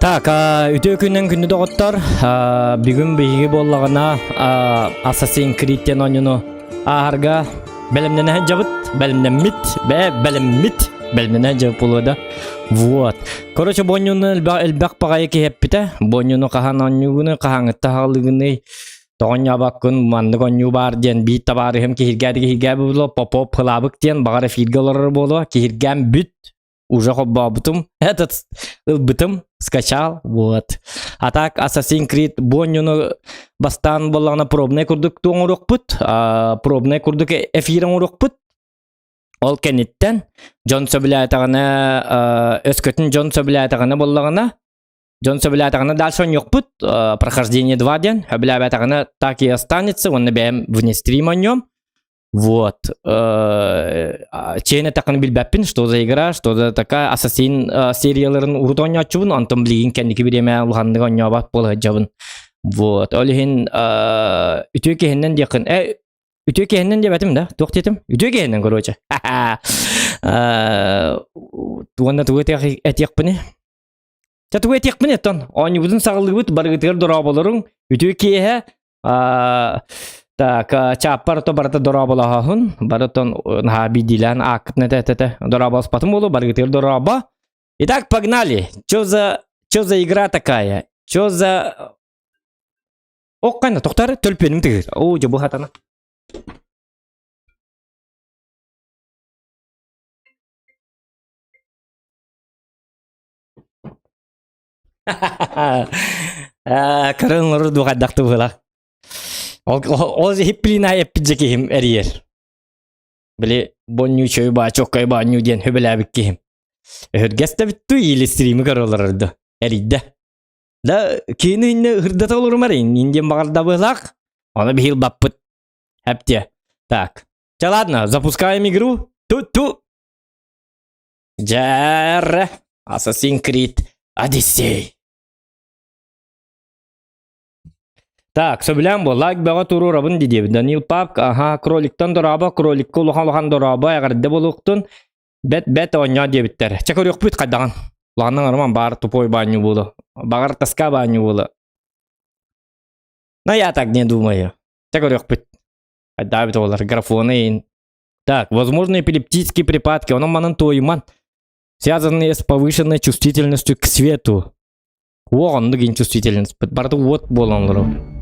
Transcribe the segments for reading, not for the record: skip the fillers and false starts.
Так, үтүө күнүн күндү доҕоттор. Бүгүн биһиги буоллаҕына Assassin's Creed диэн оонньууну ааһарга бэлэмнэнэ сылдьабыт, бэлэмнэммит, бээ бэлэммит, бэлэмнэнэ сылдьабыт буолуо да. Вот. Короче, бу оонньууну элбэх элбэх баҕайы киһи эппитэ. Бу оонньууну хаһан оонньуугуный, хаһааҥҥытта аҕалыгыный, тоҕонньообоккун, маннык оонньуу баар диэн биир табаарыһым киһиргээти киһиргээбит буолуо, Попов Хылаабык диэн баҕар эфиргэ олорор буолуо, киһиргээн бүт, уже холбообутум, этот ылбытым, скачал, вот. А так Assassin's Creed бу оонньууну бастаан буоллаҕына пробнай курдук оҥоруохпут, пробнай курдук эфир оҥоруохпут. Ол кэнниттэн дьон сөбүлээтэҕинэ, өскөтүн дьон сөбүлээтэҕинэ буоллаҕына, дьон сөбүлээтэҕинэ дальше оонньуохпут, прохождение 2 диэн, сөбүлээбэтэҕинэ так и останется, уонна бэйэм вне стрим оонньуом. Вот. Чиэн эттэххинэ билбэппин, что за игра, что за такая Ассасин серияларын урут оонньооччубун, онтон билигин кэнники бириэмэ улаханнык оонньообот буола сылдьабын. Вот. Ол иһин үтүө киһиннэн диэххин. Э, үтүө киһиннэн диэбэтим да? Туох диэтим? Үтүө киһиннэн, короче. Уонна тугу этиэхпиний? Чэ тугу этиэхпиний оттон? Оонньуубутун саҕалыыбыт, барыгытыгар дорооболоруҥ. Үтүө киэһэ Так, чааппар то барыта дорооболоһоһун, барытын наһаа биирдиилээн ааккытын этэ-этэ дорооболоспатым буолуо, барыгытыгар дорообо. Итак, погнали. Чё за, чё за игра такая? Чё за... Ок, тохтар, төлпүөнүм тыгыр. О, дьэ бу хатана. Кырын олору дуҕайдах тыбыла. Ол ол хипплина эппит же киһим эрийэр. Били бонню чөй баа чоккай баанню диэн хөбөлөөбүт киһим. Өһүргэс да бүттү или стримы көрөлөрдө. Эрийдэ. Да киини инне ырдата олорумар ин диэн баҕардабыылаах. Оны биһил баппыт. Эптиэ. Так. Ча ладно, запускаем игру. Ту-ту. Дьэр, Assassin's Creed Odyssey. Так, сөбүлээн бу лайк бөҕө туруорабын диэбит Данил Папк, аха, кроликтан дорообо, кроликка улахан-улахан дорообо, эҕэрдэ буолуохтун. Бэт бэт оонньоо диэбиттэр. Чэ көрүөхпүт хайдаҕын. Улаханнаҥ арыман баар тупой баанньуу буолу. Баҕар таска баанньуу буолу. Но я так не думаю. Чэ көрүөхпүт. Хайдаабыт оҕолор графоны иин Так, возможно, эпилептические припадки, онон манан туойуман, связанные с повышенной чувствительностью к свету. Уох оннук чувствительность. Барыта уот буолан олорор.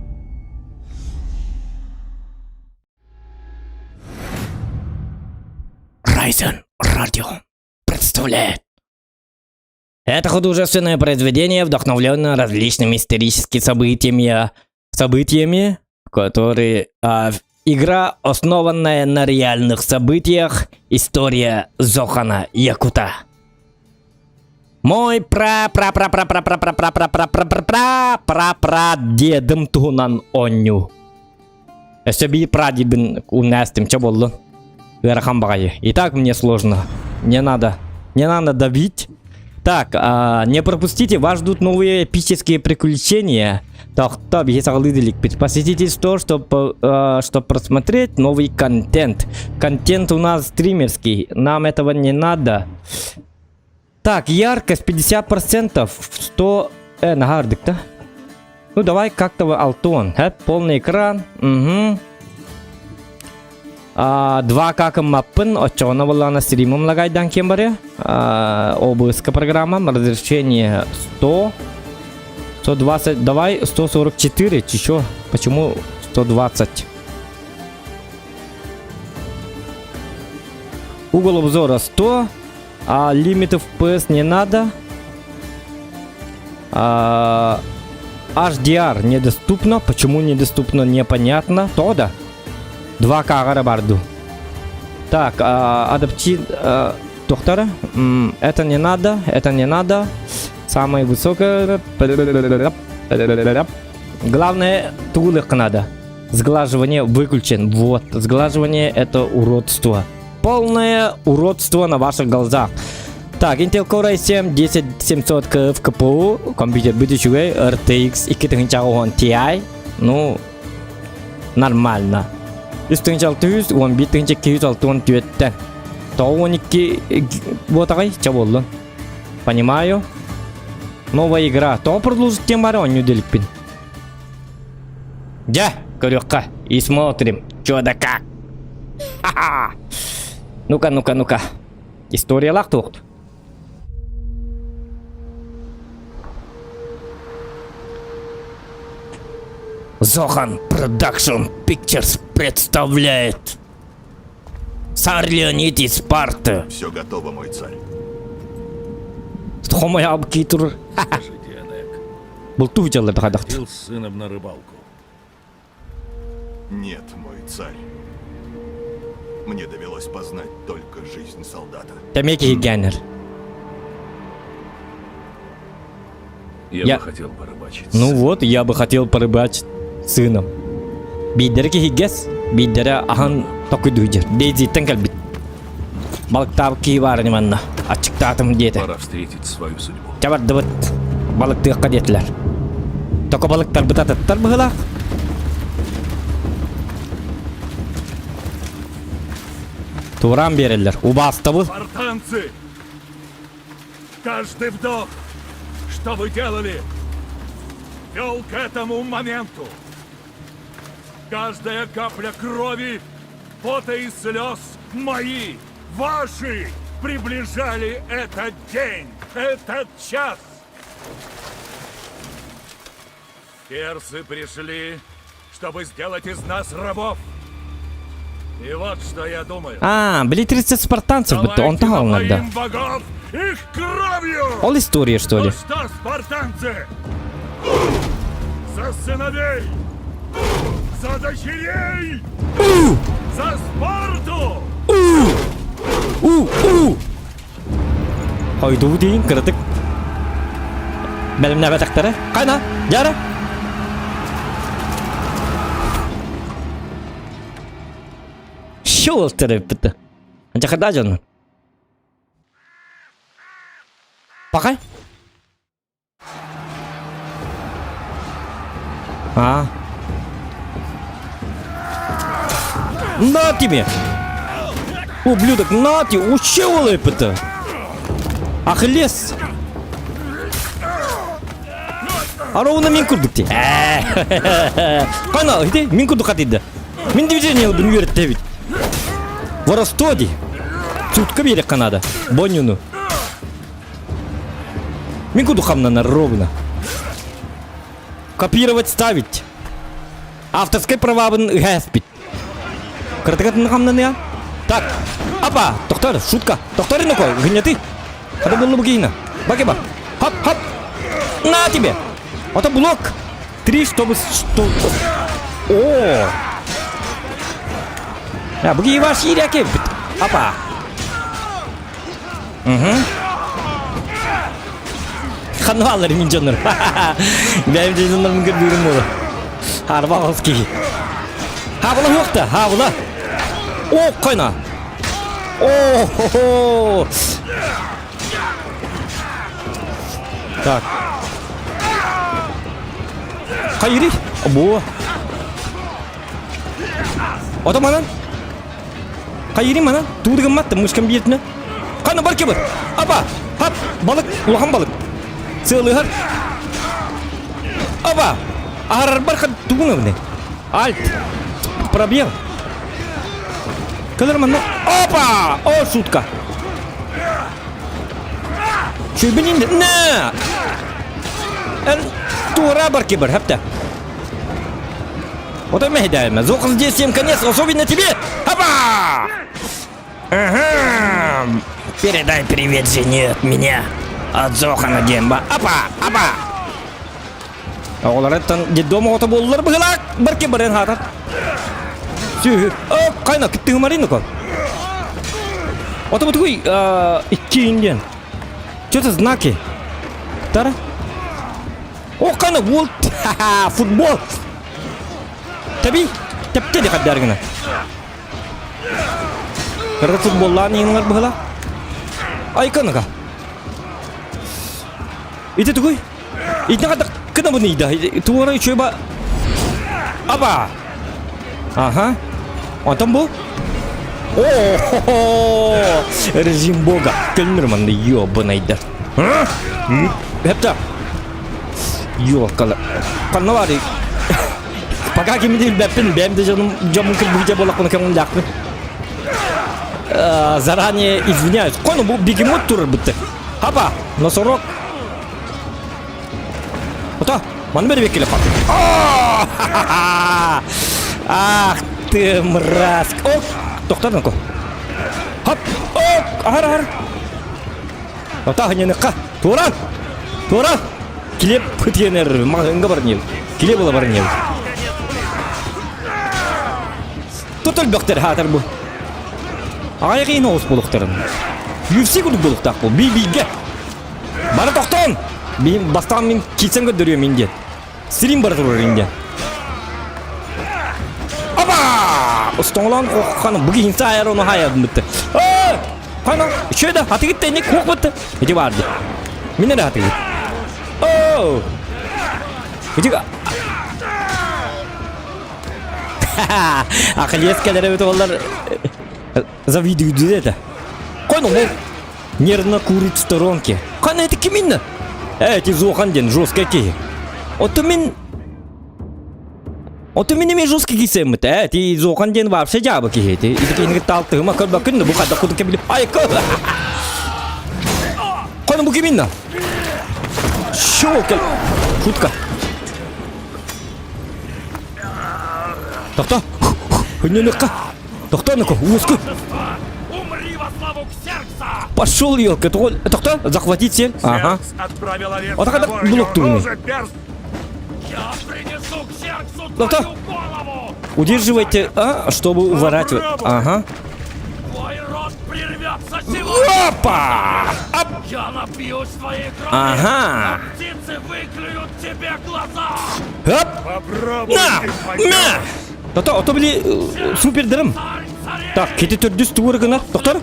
Ryzen Radio представляет. Это художественное произведение, вдохновленное различными историческими событиями, событиями, которые а, игра, основанная на реальных событиях, история Зохана Якута. Мой пра пра пра пра пра пра пра пра пра пра пра пра пра пра пра дедым туһунан оонньуу. Өссө биир прадедбин уннастым чэ боллун. Ыарахан баҕайы. И так мне сложно. Не надо. Не надо давить. Так, а, не пропустите, вас ждут новые эпические приключения. Тохто, биһи саҕалыы иликпит. Посетите то, чтобы, э, чтобы просмотреть новый контент. Контент у нас стримерский. Нам этого не надо. Так, яркость 50%, 100... Э, нагардык, да? Ну, давай как-то алтон. Э, полный экран. Угу. А, 2К маппын, оччоҕуна буоллаҕына стримым лагайдан кем бары. А, ОБС программа, разрешение 100. 120, давай 144, чё? Почему 120? Угол обзора 100, а лимит FPS не надо. А, HDR недоступно. Почему недоступно, непонятно. То да. 2К барду. Так, а, адапти... А, доктора, это не надо, это не надо. Самое высокое... Главное, тулых надо. Сглаживание выключен. Вот, сглаживание это уродство. Полное уродство на ваших глазах. Так, Intel Core i7 10700KF CPU, компьютер үчүгэй, RTX 2010 Ti. Ну, нормально. 3600, 11264-тэн. 12 буотаҕай, ча буоллун. Понимаю. Новая игра. Тоҕо продолжить тем бары оонньуу деликпин. Дьэ, көрүөххэ. И смотрим, чё да как. Ха-ха. Ну-ка, ну-ка, ну-ка. Историялаах туохт. Зохан Production Pictures представляет Царь Леонид из Спарты. Все готово, мой царь. Хомой китур. Скажи, Дионек, Бултуу дьаллар хайдахт. ходил с сыном на рыбалку? Нет, мой царь. Мне довелось познать только жизнь солдата. Тэмиэ киһиргээннэр. Я, Я- бы хотел порыбачить. с Ну сыном. вот, я бы хотел порыбачить сыном. Биирдэрэ киһиргэс, биирдэрэ аһан токуйдуйдер. Дейзиттэн кэлбит. Балыктаабыт киһи баар манна. Аччыктаатым диэтэ. Пора встретить свою судьбу. Чабардыбыт. Балыктыахха диэтилэр. Токо балыктарбыт атыттар быһылаах. Тураан биэрэллэр. Убаастабыл. Спартанцы! Каждый вдох, что вы делали, вел к этому моменту. Каждая капля крови, пота и слез мои, ваши, приближали этот день, этот час. Персы пришли, чтобы сделать из нас рабов. И вот что я думаю. А, били 30 спартанцев бытты, он Давайте таһалынар да. напоим богов их кровью! Ол история, что Ну ли? что, спартанцы? За сыновей! За дочерей! За Спарту! У, у! Хойдуу дейін кыратык. Бэлэмнээбэтэхтэрэ. Хайна, дьара. Шоу төрөппүт. Анчахарда дьон. Пахай. А. На тебе! Ублюдок, на тебе! Учил это! Ахиллес! Ароуна мин курдук ти. Кана, иди, мин курдук хатыйда. Мин движение ылбын үөрэттэбит. Воровство ди. Сутка биэриэххэ наада. Бонньуну. Мин курдук хамнанар ровно. Копировать ставить. Авторскай правабын ыһээспит. Кыратыгатын хамнаныа. Так, апа, доктор, шутка. Доктор иноко, гынньаты. Хата буллу букина. Бакеба. Хоп, хоп. На тебе. Это блок. Три, чтобы... Что... О! Я, буги ваш иряке. Апа. Угу. Ханвалар мин дьоннор. Бэйм дьоннор мин көрдүүрүм буолар. Арба оски. Хабыла хуохта, хабыла. О, қойна. О-хо-хо! Так. Хайырый? Бу. Ото манан. Хайырый манан. Тугу гыммат, мышкам биэртинэ. Хана бар кебір. Апа! Хап! Балык, улахан балык. Сыалыһар. Апа! Аһарарбар хан тугун ыбыны. Альт. Пробел. Кэлэр манна. Опа! О, шутка. Чүбүнин на! Эн туора бар кибер, хапта. Вот и мэһэдээме. Зохан здесь всем конец, особенно тебе. Опа! Ага. Передай привет жене от меня. От Зохана Демба. Апа! Апа! Оҕолорыттан детдом оҕото буоллар быһылаак барки баран хаатар. Сүһү. О, кайна кыттыгымарын ко. Ото бутугуй икки индиан. Что-то знаки. Тара. О, кайна вол. Футбол. Таби. Тепте де каддаргына. Кыргы футболлаан иҥнэр быһыла. Айканыга. Ити тугуй? Ити хата кына бу нейда. Туора үчүгэй ба. Аба. Ага. Онтон бу? О, режим бога. Көлнөр манна ёбанайдар. Хепта. Ёкала. Ханна баарый? Пока кими билбэппин, бэйэм да дьонум дьоммун кырбыгыта буоллахпына көҥүллээхпин. Заранее извиняюсь. Кону бу бегемот турар бытты. Хапа, носорог. Ото, маны бери беккеле пап. Ах ты мразь. О, тохтор нако. Хоп, о, ахар, ахар. Ото, ханьяныкка. Тура, тура. Килеп күтенер, мағынға бар нел. Килеп бола бар нел. Тотол бөхтер хатар бу. Аҕайҕыйын оҕус буолуохтарын. UFC курдук буолуохтаах бу. Би-бигэ. Бары тохтоон! Мин бастаан мин киирсэн көрдөрүөм мин диэн. Сирин бара турар диэн. Аба! Остоҥолоон хохханы бу киһин саайар ону хаайабын бытты. Хана, үчүгэй да, хатыгыт тэнник хуох бытты. Ити баар ди. Мин эрэ хатыгыт. Оо! Ити Ахиллес кэлэр эбит олар завидуют это. Кону мол нервно курит в сторонке. Кана это киминна? Эти зохан ден жесткий киһи. Ото мин Ото мин эми жесткий кисеммит э ти зохан ден вообще жабы киһи ти ити киһини таалтыгыма көрбөккүн бу хадда кудук кебили айка Кону бу киминна? Щелкал. Шутка. Тохто! Хынненыкка! Тохто, ну-ка, узку! Умри во славу Ксеркса! Пошел, елка, тохто, захватить цель. Ага. Отправил овец Вот так на блок турный. Я принесу Ксерксу Тохто! твою голову! Удерживайте, а, чтобы уворачивать. Ага. Твой рот прервется сегодня! Опа! Оп! Я напьюсь твоей крови! Ага. А птицы выклюют тебе глаза! Оп! Попробуй На! На! Тото, ото били супердерим. Так, кити төрдүс тугур гына. Доктор?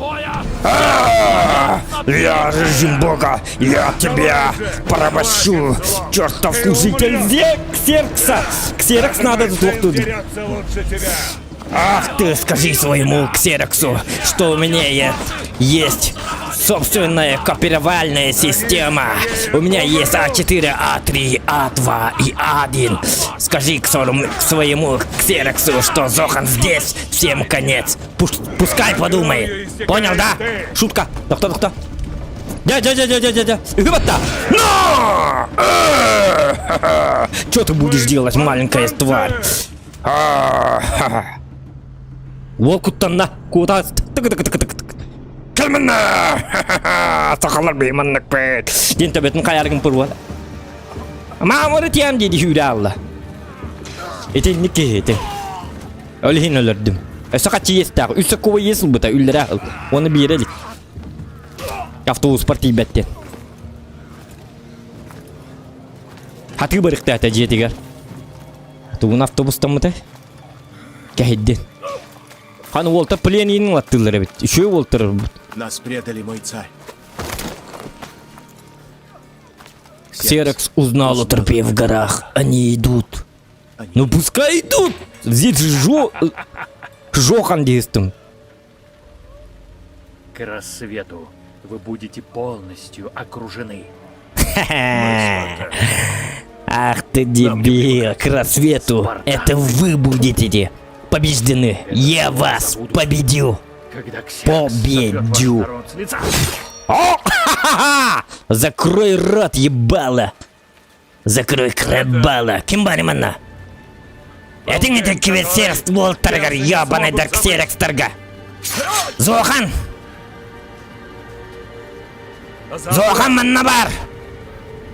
Я режим бога, я тебя порабощу, чертов служитель Ксеркса! Ксерокс надо тут тут. Ах ты, скажи своему Ксероксу, что у меня есть собственная копировальная система. У меня есть А4, А3, А2 и А1. Скажи к своему, к своему Ксероксу, что Зохан здесь, всем конец. Пусть, пускай подумает. Понял, да? Шутка. Доктор, доктор. Дя, дя, дя, дя, дя, дя, дя. Үгүбатта. Но! Что ты будешь делать, маленькая тварь? Уол куттанна. Кута. Тык-тык-тык-тык. Кэлмэннэ! Сахалар бейманнык бэт. Диэн төбөтүн хайаргын пырва. Маамыры тиэм диэди сүүрэ алла. Итинник киһи ити. Ол иһин өлөрдүм. Өссө хаччы иэстээх. Үс сокуба иэс ылбыта, үллэрэ ыл. Уонна биэрэ илик. Автобуспар тиийбэт диэн. Хатыы барыктаата дьиэтигэр. Тугун автобустаммыта? Кэһэйдин. Хан уолта пленин латтыылар эбит. Үчүгэй уолтар. Нас предали, мой царь. Ксерокс узнал о тропе в горах. Они идут. Они Ну пускай идут! Здесь жо... Жохан действом. К рассвету вы будете полностью окружены. Ах ты дебил, к рассвету. Это вы будете побеждены. Я вас победил. Когда Ксеркс Победю. сотрет ваш народ с лица. О! Ха-ха-ха! Закрой рот, ебало! Закрой крабала! Ким бар манна? Этиң это киберсеркс уолтаргар, ебаный дарксеркстарга! Зохан! Зохан манна бар!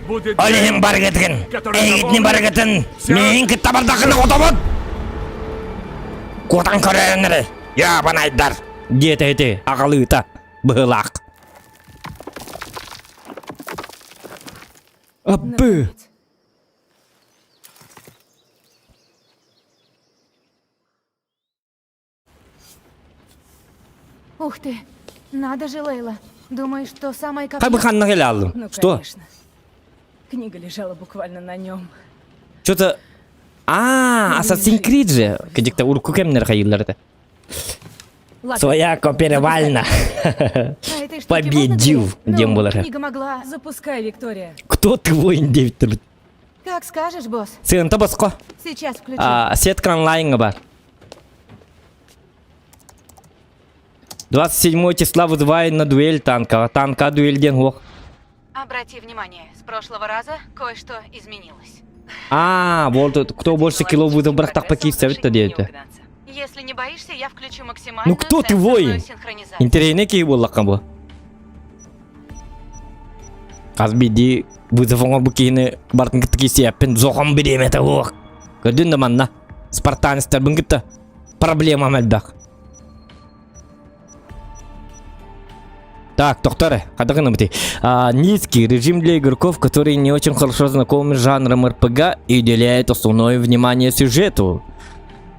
Будет Ол день, иһин баргытын, эйгитни баргытын, миин кытта бардахына отобут! Кутан көрөөннөрү, ебанайдар! Диэтэ ити аҕалыыта быһылаах. Аппы! Ух ты, надо же, Лейла. Думаешь, что самое Как копье? бы ханна келе Ну, Что? конечно. Книга лежала буквально на нем. Что-то... А, Assassin's Creed же. Кедикте урку кемнер хайылларды. Ладно, Своя копировальна. А этой штуке Победил, можно доверять? дем Ну, было. Книга могла... запускай, Виктория. Кто ты воин 9 турбит? Как скажешь, босс. Сыгынта боско. Сейчас включу. А, сетка онлайн бар. 27 числа вызывает на дуэль танка. Танка дуэль ден ох. Обрати внимание, с прошлого раза кое-что изменилось. А, вот тут кто больше кило вызов брак так Прогрессом покисти, лошади это не дейді. угнаться. Если не боишься, я включу максимальную Ну кто ты, сенсорную воин? синхронизацию. Интерейне кей боллаққан бұл. Қазбиди вызов оңор бу киһини бартын кытта кисиэппин зохон бириэмэтэ уох. Көрдүн да манна. Спартанецтарбын кытта проблема мэлбэх. Так, докторы, бути. А, низкий режим для игроков, которые не очень хорошо знакомы с жанром РПГ и уделяют основное внимание сюжету.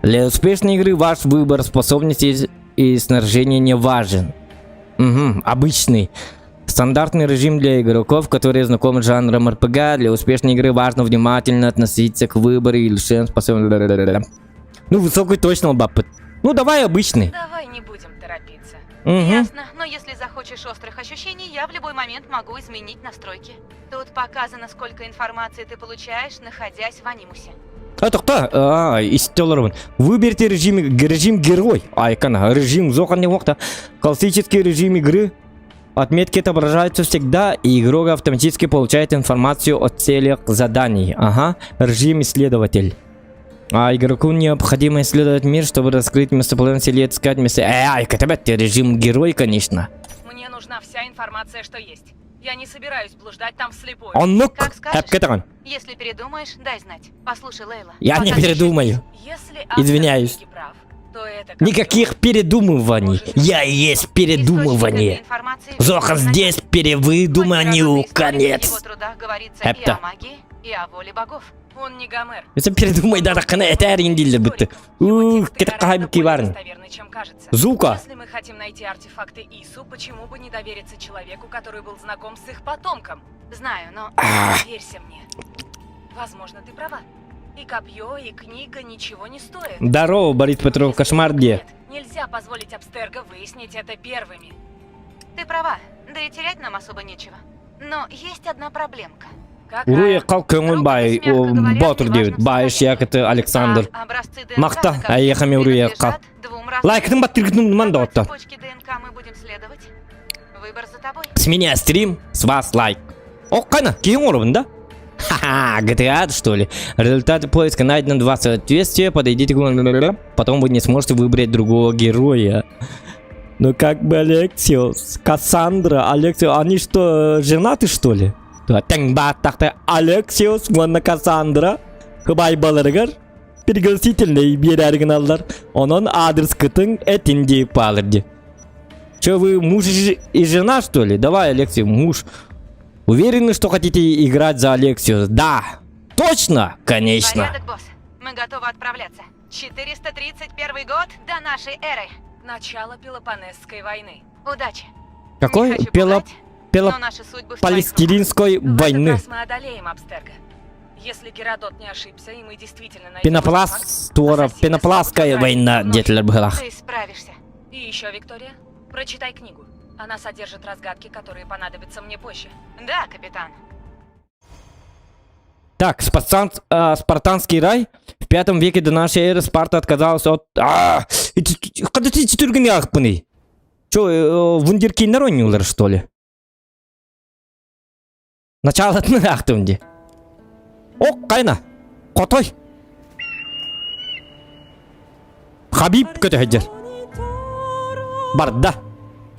Для успешной игры ваш выбор способностей и снаряжения не важен. Угу, обычный. Стандартный режим для игроков, которые знакомы с жанром РПГ. Для успешной игры важно внимательно относиться к выбору и лишению способностей. Ну, высокий точно баппет. Ну, давай обычный. Давай не будем торопиться. Угу. Ясно, но если захочешь острых ощущений, я в любой момент могу изменить настройки. Тут показано, сколько информации ты получаешь, находясь в анимусе. А, тоқта, а, истелербін. Выберите режим, режим герой. Айкана, режим зохан не уақта. Классический режим игры. Отметки отображаются всегда, и игрок автоматически получает информацию о целях заданий. Ага, режим исследователь. А игроку необходимо исследовать мир, чтобы раскрыть местоположение или отыскать место. Э, айка, это режим герой, конечно. Мне нужна вся информация, что есть. Я не собираюсь блуждать там вслепую. Он ну Как скажешь. Хэп Если передумаешь, дай знать. Послушай, Лейла. Я не пока ты ещё передумаю. Если автор Извиняюсь. книги прав, то это копье Никаких передумываний. Я и есть здесь, источник передумывание. этой информации Зохан весьма здесь надежен. перевыдуманию Хоть в разных историях конец. В его трудах говорится и Эпта. о магии, и о воле богов. Он не Гомер. Это передумай да рақына этәрин дейлер бітті. Его Ух, тексты кетіп гораздо қайып более киварын. достоверны, чем кажется. Зука. Если мы хотим найти артефакты Ису, почему бы не довериться человеку, который был знаком с их потомком? Знаю, но Доверься мне. Возможно, ты права. И копье, и книга ничего не стоят. Здорово, Борис Петров, Если кошмар где? Нет, нельзя позволить Абстерго выяснить это первыми. ты права. Да и терять нам особо нечего. Но есть одна проблемка. Какая? Уруя қал көңіл бай, Рукопись, мягко говоря, Батыр в девит, неважном Байш состоянии. якыты Александр. А образцы ДНК Мақта, на копье әйехаме уруя қал. принадлежат двум разным Лайкытын баттыргытын ман да Какой отта. цепочке ДНК мы будем следовать? Выбор за тобой. С меня стрим, с вас лайк. О, қана, кейін орын да? Ха-ха, GTA, что ли? Результаты поиска найдено два соответствия, подойдите к... Потом вы не сможете выбрать другого героя. Ну как бы Алексиос, Кассандра, Алексиос, они что, женаты что ли? Тэҥ Алексиос, уонна Кассандра, хыбай баларыгар, пригласительный биэрэргиналлар. Онон адрес кытын этин дип палырди. Че вы муж и жена что ли? Давай, Алексей, муж. Уверены, что хотите играть за Алексию? Да. Точно? Конечно. Порядок, босс. Мы готовы отправляться. 431 год до нашей эры. Начало Пелопонесской войны. Удачи. Какой? Не хочу Пело... пугать, Пело... но наши судьбы в твоих руках. Палестинской В этот войны. раз мы одолеем Абстерго. Если Геродот не ошибся, и мы действительно найдем Пенопласт, артефакт, туора, ассасины пенопластская смогут война, вновь. диэтилэр быһыылаах. Ты справишься. И еще, Виктория, прочитай книгу. Она содержит разгадки, которые понадобятся мне позже. Да, капитан. Так, спартан, спартанский рай. В пятом веке до нашей эры Спарта отказалась от... А, Когда ты четыргын яхпыный? Че, вундеркиндер ойнуулар, что ли? Началатын ахтым ди. Ок, кайна. Котой. Хабиб көтөһөдер. Барда.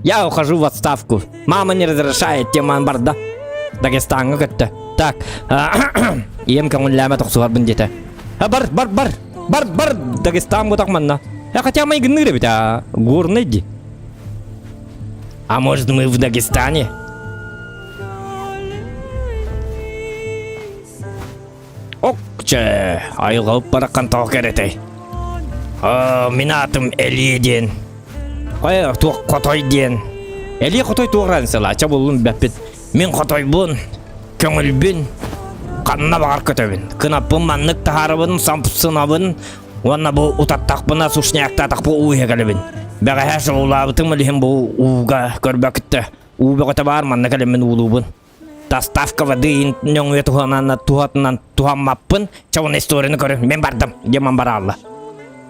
Я ухожу в отставку. Мама не разрешает, теман барда. Дагестаҥҥа көттө. Так, ийэм көҥүллээмэ тохсуһарбын диэтэ. А бар, бар, бар, бар, бар, Дагестан бутах манна. Я хотя майгынныыр эбит, а горный ди. А может мы в Дагестане? Окче, айылҕа бараккан тоҕо кэрэтэй. Мин аатым Элиэ диэн. Ой, туох хотой диэн. Элиэ хотой туох разницалаах, ча буллум бэппит. Мин хотойбун, көҥүлбүн, ханна баҕар көтөбүн. Кынаппын маннык таһаарабын, самсынабын, уонна бу утаттахпына сушняктаатахпы уу иһэ кэлэбин. Бэҕэһээ шоулаабытым илиһин бу ууга көрбөкүттэ. Уу бөҕөтө баар, манна кэлэммин уулуубун. Доставка воды нөҥүө туһанан туһатынан туһаммаппын. Чэ, уонна историяны көрүн, мин бардым, диэн бараалла.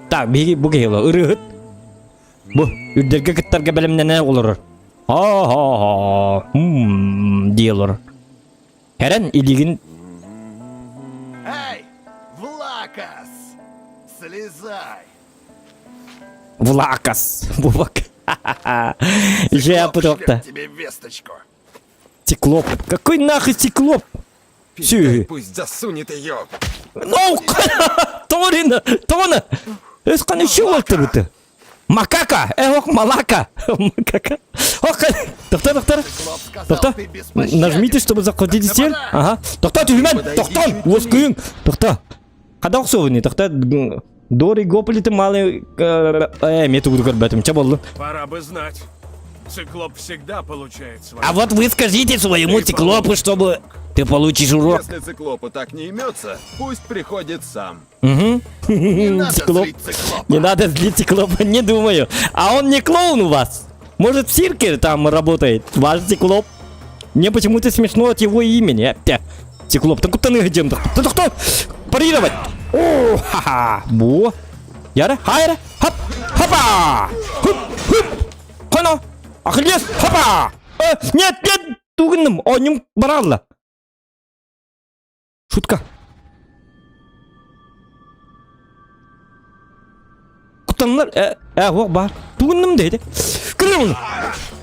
Так, биһиги бу киһи ырыаһыт. Бу үрдэргэ кыттарга бэлэмнэнэ олорор. Ха-ха-ха, дии олорор. Хэрэн илигин Эй, Влакас! Слезай! Влакас. Бубак. Же Циклоп тебе весточку. Циклоп. Какой нахуй циклоп? Передай, пусть засунет ее. Ну, Торина, Тона. Өс қаны үші өлтірді. Макака, эх, малака. Макака. Ох, тоқта, тоқта. Тоқта. Нажмите, чтобы захватить цель. Ага. Тоқта, түһүмэн, тоқтон, уоскуйун. Тоқта. Қада оқсуғыны, тоқта. Дори Гополиты малый... Э, мен тугу көрбөтүм, ча болду. Пора бы знать. Циклоп всегда получает свое. А вот вы скажите своему Ты циклопу, чтобы ты получишь урок. Если циклопу так не имется, пусть приходит сам. Угу. Не надо Циклоп. злить циклопа. Не надо злить циклопа, не думаю. А он не клоун у вас. Может, в цирке там работает ваш циклоп. Мне почему-то смешно от его имени. Циклоп, так куда ты где? Ты кто? Парировать! О, ха-ха! Бо! Яра, хайра, хоп, хопа! Хуп, хуп! Коно! Ахиллес, хопа! Э, нет, нет! Тугунным, онньум баралла. Шутка. Куттаннар, э, э, ох, бар. Тугунным дейdi. Кырын!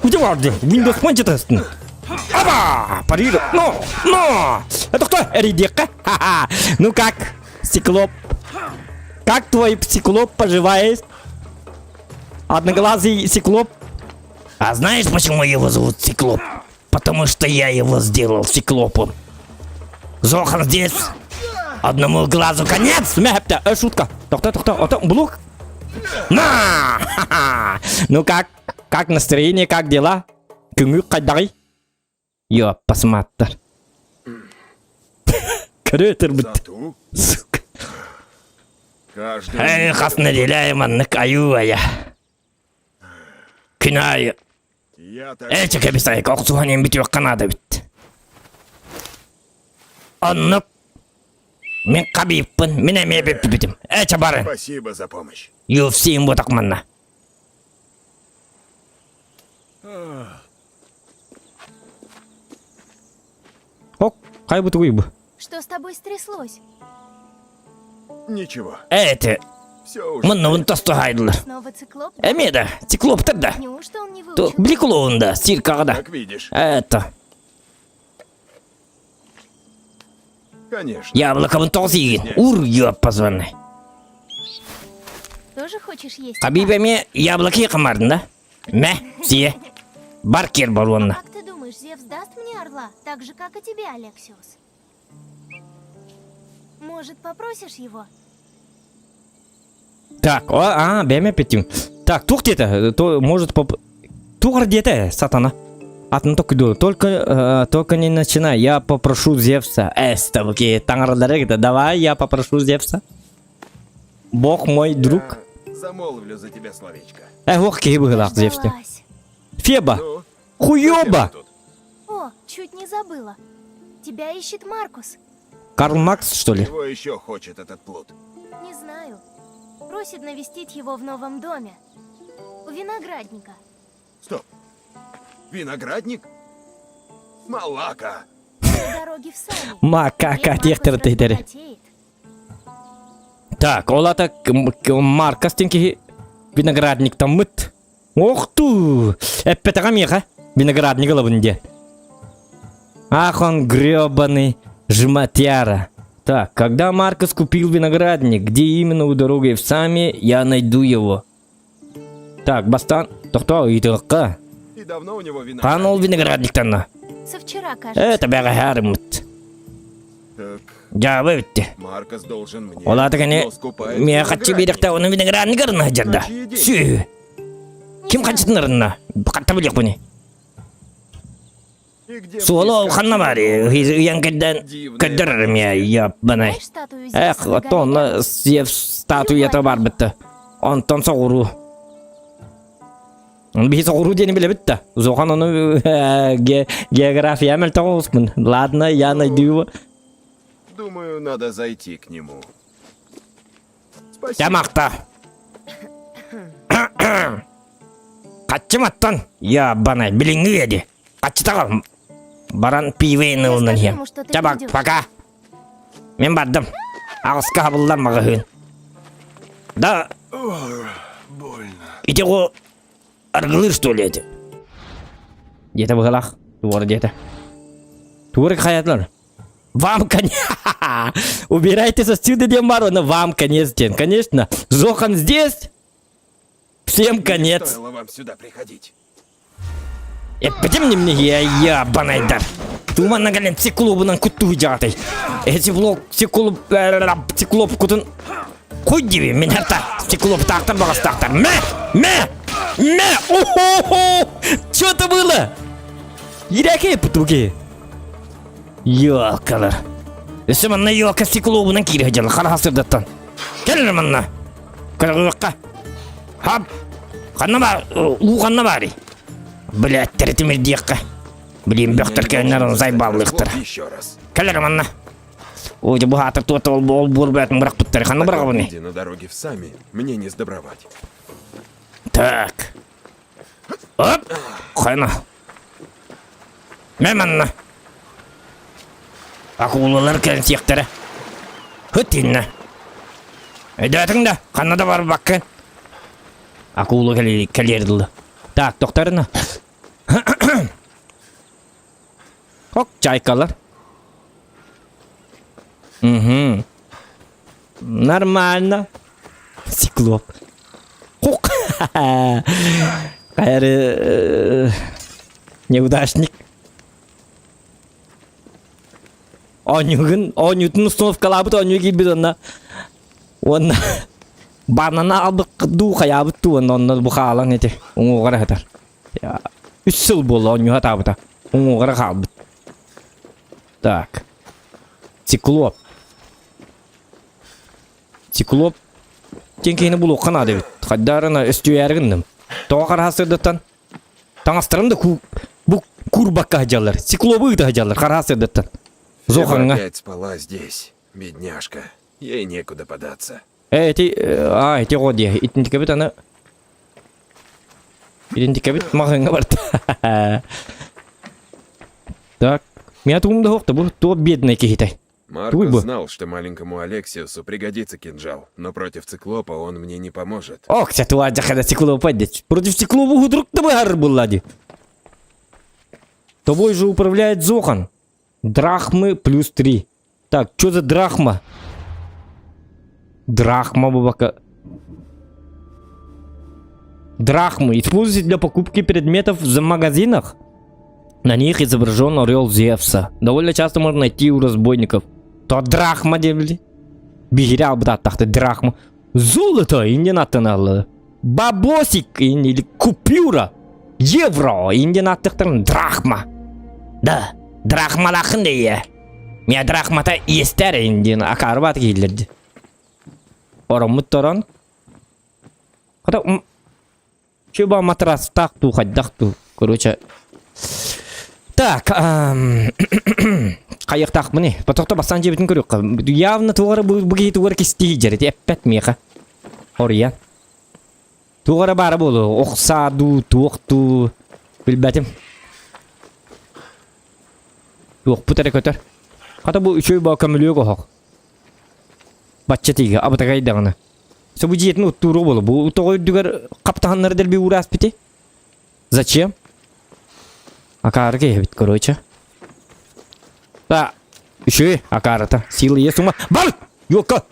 Где барды? Windows Phone тастын. Аба! Парир! Но! Но! Это кто? Эридека? Ха-ха! Ну как, циклоп? Как твой циклоп поживает? Одноглазый циклоп? А знаешь, почему его зовут Циклоп? Потому что я его сделал циклопом. Зохан здесь. Одному глазу конец. Мяпта, э, шутка. Тохта, тохта, ото, блок. На! Ха-ха! Ну как? Как настроение, как дела? Күңү хайдаҕый? Йо, посмотр. Көрө бит. Зату? Сука. Каждый... Эй, хас нэдиэлэ маннык айуу айа. Күн аайы Я так... Ээ, чэ кэбис айка охсуһан иһин бүтүөххэ наада эбит. Оннук. Мин хабииппын, мин эмиэ бүппүтүм. Ээ, чэ барын. Спасибо за помощь. UFC-им ботах манна. Ок, хай бутугуй бу. Что с тобой стряслось? Ничего, Ээ, все уже. муннубун тосту хайдылар. Снова циклоп? Эмиэ да, циклоптар да. Неужто он не выучил? Били клоун да, циркаҕа да. Как видишь. Это. Конечно. Яблокобун тоҕо сиигин. Ур, ёппазванный. Тоже хочешь есть? Хабиб эмиэ яблоки хамардын да? Мэ, сие. Бар киэр боруонна. Как ты думаешь, Зевс даст мне орла, так же, как и тебе, Алексиус? Может, попросишь его? Так, о, а, бэйэм эппитим. Так, туох диэтэ? То, может, поп... Туох диэтэ, сатана? Атын токуду. Только, э, только не начинай. Я попрошу Зевса. Эс, таҥаралары Давай, я попрошу Зевса. Бог мой друг. Я замолвлю за тебя словечко. Э, ох, киһи быһыылаах Зевсте. Дождалась. Феба! Ну, Хуёба! зачем ты тут? О, чуть не забыла. Тебя ищет Маркус. Карл Маркс, что ли? Чего еще хочет этот плут? Не знаю. Просит навестить его в новом доме. У виноградника. Стоп. Виноградник? Малака! На дороге в Сами. Макака Теперь техтер Маркус тейдери. разбогатеет. Так, ол ата Маркас диэн киһи виноградниктаммыт. Ох туу! Эппэтэҕэ миэхэ виноградник ылабын диэн. Ах он гребаный жматяра. Так, когда Маркос купил виноградник, где именно у дороги в Сами, я найду его. Так, бастан, тохтоо ыйытыахха. И давно у него Хаан ол виноградник? виноградниктанна. Со вчера, кажется. Это бэҕэһээ Так, Дьаабы бүттэ. Маркос должен мне. Ол аата кини но скупает миэхэ хаччы виноградник. биэрэхтэ оны виноградник арына сылдьарда. На чьи деньги? Сү. Не Ким знаю. хаччытын арынна? Хатта билиэхпиний. И где мне Суола искать ханна баар ыйан кэрдэн дивное көрдөрөр эмиэ яппанай. Знаешь статую Зевса Эх, на горе оттон Олимп? Зевс статуята баар бытта. Онтон соҕуруу. Биһи соҕуруу диэни билэбит да. Зохан ону география мөлтөх оҕуспун. Ладно, я найду его. Думаю, надо зайти к нему. Спасибо. Тамакта. Хаччым аттан. Я банай, билиҥҥи эди. Хаччытаҕа баран пивейн Я ылынан скажу иһиэм. ему, что ты Чабак, придешь. пока. Мин бардым. Аҕыска хабыллар маҕаһыын. Да, Больно. ити го аргылыыр что ли эти? Диэтэ быһалаах. Туора диэтэ. Туора хайатлар. Вам конец. Убирайтесь отсюда, диэн бар, но вам конец диэн. Конечно, Зохан здесь. Всем Не конец. стоило вам сюда приходить. Эппитим немне я банайдар. Туманна кэлэн циклобунан куттуу дьаҕатай. Эти циклоп циклоп кутун хуй диби мин харта циклоп таахтар баҕастаахтар. Мэ! Мэ! Мэ! О-хо-хо! Что это было? Ирэки путуги. Ёлкалар. Өссө манна ёлка циклобунан киирэ дьал хараха сырдаттан. Кэлэр манна. Кыргыыкка. Хап! Ханна бар, уу ханна баарый? Блядь, тимирдиэххэ. Блин, бөхтөр кэлэннэр зайбаллыахтара. Еще раз. Кэлэр манна. Ой, бу хаатыр туота ол ол буор бээтин бырахпыттар. Ханна быраҕабыный? Иди на дороге в сами, мне не сдобровать. Так. Оп! Хайна. Мэ манна. Акулалар кэлэн сиэхтэрэ. Хыт иннэ. Өйдөөтүҥ да, ханна да барбаккын. Акула кэлиэр дылы. Так, тохторуна. Ок, чайкалар. Угу. Нормально. Циклоп. Кук. Хайры неудачник. Оонньуугун, оонньуутун установкалаабыт оонньуу киирбит онно. Уонна банана албыт дуу хайаабыт дуу онно онно бу хаалан ити уҥуоҕар сытар. Үс сыл буолла оонньуу сатаабыта. Уҥуоҕар хаалбыт. Так. Циклоп. Циклоп диэн киһини булуохха наада эбит. Хайдаарына өстүйээри гынным. Тоҕо хараһа сырдаттан таҥастарын да ку бу куурбакка сылдьаллар. Циклобу ыыта сылдьаллар хараһа сырдаттан. Феба Зохаҥҥа. опять спала здесь, бедняжка. Ей некуда податься. Э, ити, а, ити оҕо диэ. Итинтикэбит аны Итинтикэбит маҕаһыыҥҥа барда. Так, меня тугум да суох бу туох бедный киһитэй. Марко бы. знал, что маленькому Алексиусу пригодится кинжал, но против циклопа он мне не поможет. Ох, сатуа дьахада циклопа дед. Против циклопа худрук да баар буолла дии. Тобой же управляет Зохан. Драхмы плюс 3. Так, что за драхма? Драхма бабака. Драхмы используются для покупки предметов в магазинах. На них изображен орел Зевса. Довольно часто можно найти у разбойников. То драхма дебли. Биһири албытааттахты драхма. Золото иннен аттаналлы. Бабосик или купюра. Евро инден аттықтырын драхма. Да, драхмалахын дейе. Мия драхмата иестер инден акары бат кейлерді. Ороммут торон. Хата Чуба матрас так ту хайдах ту. Короче. Так, хайыктаах мыны. Потохто бастан жебитин көрүк. Явно тугары бу киһи тугары кистии жерет. Эппет миэхэ. Ория. Тугары баара буолу. Охсаа дуу, туох дуу. Билбэтим. Туохпут эрэ көтөр. Хата бу үчүгэй баа көмүлүөк оһох. Бачча тиигэ абытагай даҕаны. Сөбу дьиэтин уттуурук буолу. Бу тоҕо үрдүгэр хаптаһаннары дэлби уураспити. Зачем? Акаары киһибит, короче. Да, үчүгэй акаарыта. Сила есть ума. Бар! Юокка!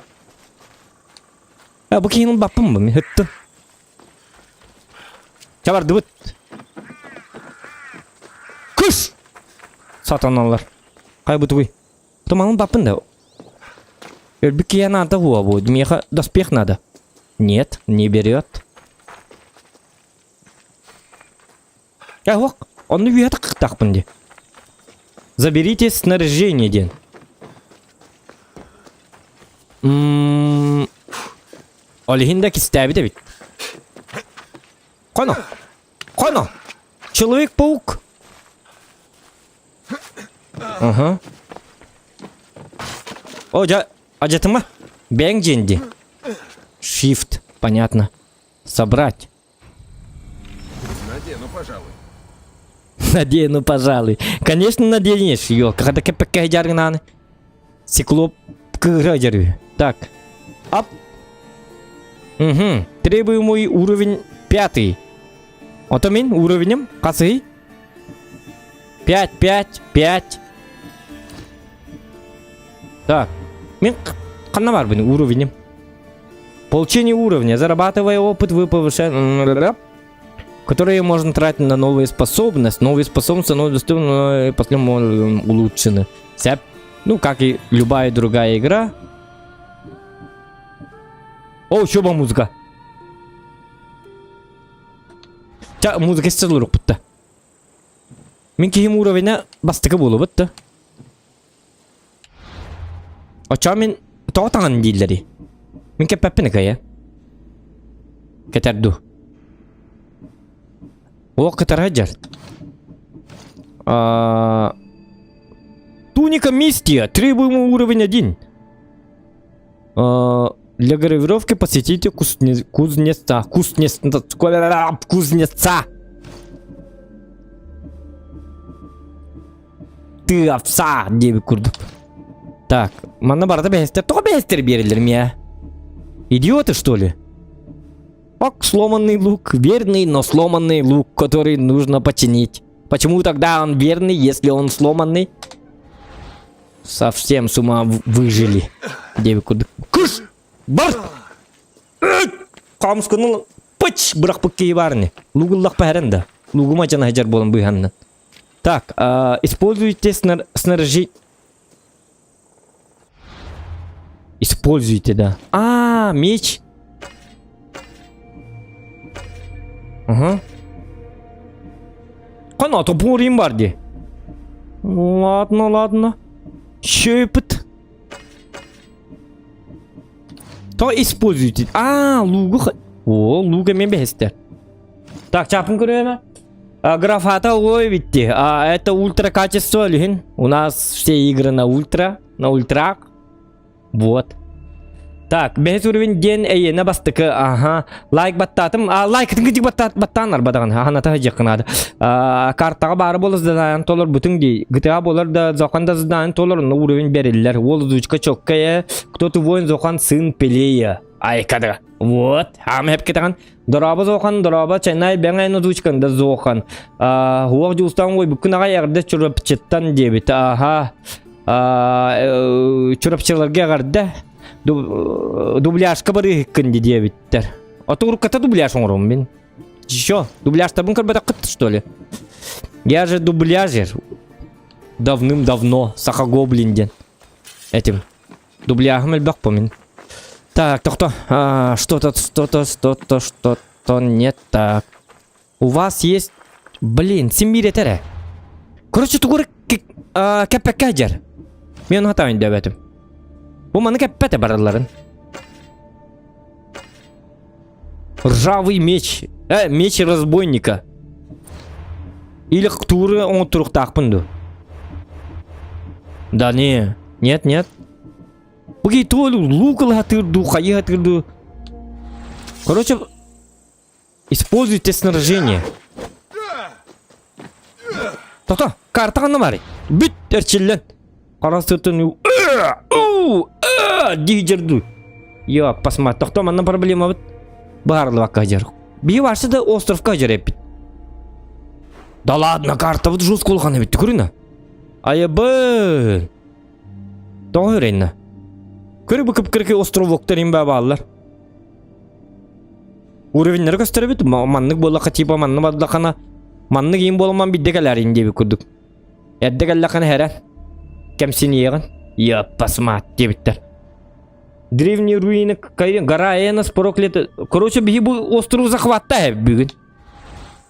А, бу киһини баппын бу, мин ыттым. Чабардыбыт. Кыш! Сатаналар. Хай бу тугуй? Тумалын баппын да. Өлбүт киһи надо буо бу. Миэхэ доспех надо. Нет, не берет. Э, ох, онну үөһэ тахпын ди. Заберите снаряжение диэн. М Ол иһин да кистээбит эбит. Хоно! Хоно! Человек-паук! Ага. О, жа, ажатыма. Бэҥ дьиэнди. Shift, понятно. Собрать. Надену, пожалуй. Надену, пожалуй. Конечно, наденешь, ёлка. Когда кепекке жаргынан. Циклоп кыра жарю. Так. Ап. Угу. Требуемый уровень пятый. Ото мин уровенем хасый? 5, 5, 5. Так. Мин ханна барбын уровенем. Получение уровня. Зарабатывая опыт, вы повышаете... Которые можно тратить на новые способности. Новые способности новые доступны, после улучшены. Вся, ну, как и любая другая игра. О, еще музыка. Ча, музыка истер Мин киһим уровена бастакы буолубут да. Оччоҕо мин тоҕо таҥан дииллэрий? Мин кэппэппин ыкайа. Кэтэр дуу? Олох кытара сылдьар. А, Туника Мистия, требуемый уровень 1. А, Для гравировки посетите кузне... кузнеца. Кузнеца. Кузнеца. Ты овца диэбит курдук. Так, манна барыта бэһэстэр. Тоҕо бэһэстэр биэрэллэр миэ? Идиоты, что ли? Ок, сломанный лук. Верный, но сломанный лук, который нужно починить. Почему тогда он верный, если он сломанный? Совсем с ума выжили. Диэбит курдук. Кыш! Бар! Хаамысканы пыч бырахпыт киһи баар ини. Лугуллахпа хэрэн да. Лугума дьана сылдьар буолан быыһанна. Так, используйте снар снаряжи... Используйте, да. А, меч. Ага. Хана, топорим бар дии. Ладно, ладно. Шөпіт. То используйте. А, лугу... О, луга мен бэһэстэр. Так, чапын көрөмө. А, графата ой битти. А, это ультра качество, Лихин. У нас все игры на ультра, на ультрах. Вот. Так, бэһис уровень диэн эйиэнэ бастакы, аха, лайк баттаатым, а, лайкытын кытык баттаат, баттаан арбадаҕын, аха, дьиэххин наада. А, картаҕа баары буолар заданиен толорбутуҥ дии, GTA буолар да, Зохан да заданиен толор, но уровень бериллэр. Уол озвучка чоккая, кто ты воин, Зохан сын Пелея. Айкада. Вот, хаама хэпкетаҕын. Дорообо Зохан, дорообо чайнай бэҥэйин озвучкан да Зохан. А, уох дьулустан ой бүккүн аҕай эҕэрдэ Чурапчыттан диэбит. Аха. Чурапчыларга эҕэрдэ. Дубляжка барыыһыккын ди диэбиттэр. Ото урукката дубляж оҥором мин. Еще дубляжтарбын көрбөтөххүт что ли? Я же дубляжер. Давным-давно Саха Гоблин диэн. Этим. Дубляжым элбэх по мин. Так, тохто. Что-то, что-то, что-то, что-то. Что не так? У вас есть... Блин, син биир этэр ээ. Короче, тугу эрэ кэппэккэ сылдьар. Мен ону сатаан өйдөөбөтүм. Бу маны кэппэтэ барыларын. Ржавый меч. Э, меч разбойника. Или тууру оҥотторуохтаахпын дуу? Да не, нет, нет. Бу киһи тугу лук ылаһатыыр дуу, хайыһатыыр дуу. Короче, используйте снаряжение. Тото, карта ханна баарый? Бүт, эрчиллэн. Хара сыртын дии дуу. Йо, посмотри, тохто манна проблема бит. Баарылыбакка дьэр. Биһи барсы да островка дьэр эппит. Да ладно, карта вот жестко улахан эбит, көрүнэ. Айыбын. Тоҕо үрэннэ? Көрү бу кып-кыракый островоктар имбэ бааллар. Уровеннары көстөрөбүт, маннык буоллахха типа манны бардахана маннык иин буоламан бидде кэлээрин диэбит курдук. Эрдэ кэллэххинэ хэрэн кэмсиниэҕин Яппасмаат диэбиттэр. Древние руины гора Энос проклята. Короче, биһи бу острову захватта бүгүн.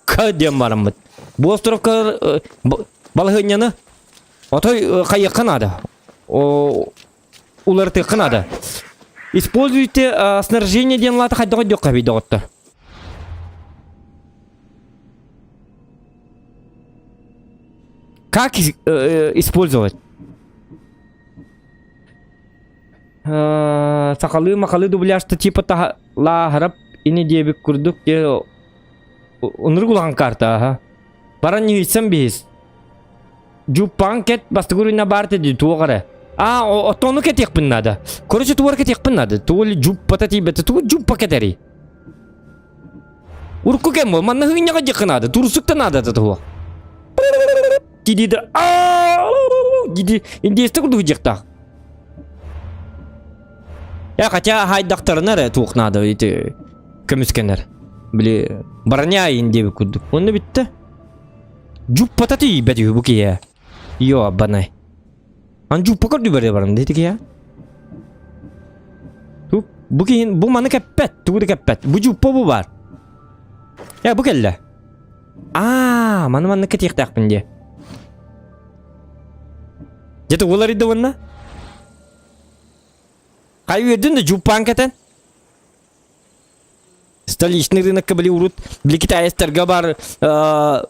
К диэн бараммыт. Бу островка балаһыанньаны отой хайыахха наада. Уларытыахха наада. Используйте снаряжение диэн лаата хайдах өйдүөххэ эбий доҕоттор. Как использовать? Сахалыы махалыы дубляжта типа таха лааһарап ини диэбит курдук дьэ ынырык улахан карта аха. Баран ньыйсан биһис. Дьуппаҕын кэт бастакы үрүнэ баар дии туох эрэ. А, оттону кэтиэхпин наада. Короче, тугу эрэ кэтиэхпин наада. Тугу или дьуппата тиийбэтэ, тугу дьуппа кэтэрий? Урукку кэм буол, манна хыынньаҕа диэххэ наада, турсук да наада туох. Диди диди индейстэ курдук диэхтээх. Э, хотя хайдахтарына эрэ туох наада ити көмүскэнэр. Били броня диэбит курдук. Онно бүттэ. Дьуппата тиийбэт үһү бу киһи. Йо, банай. Ан дьуппа көрдүү барыа баран дии киһи. Ту бу киһин бу маны кэппэт, тугу да кэппэт. Бу дьуппа бу бар. Э, бу кэллэ. Аа, маны маннык кэтиэхтээхпин дии. Дьэ тугу уларыйда уонна? Хай үөрдүн да дьуппаан кэтэн. Столичный рынокка били урут били китаецтарга бар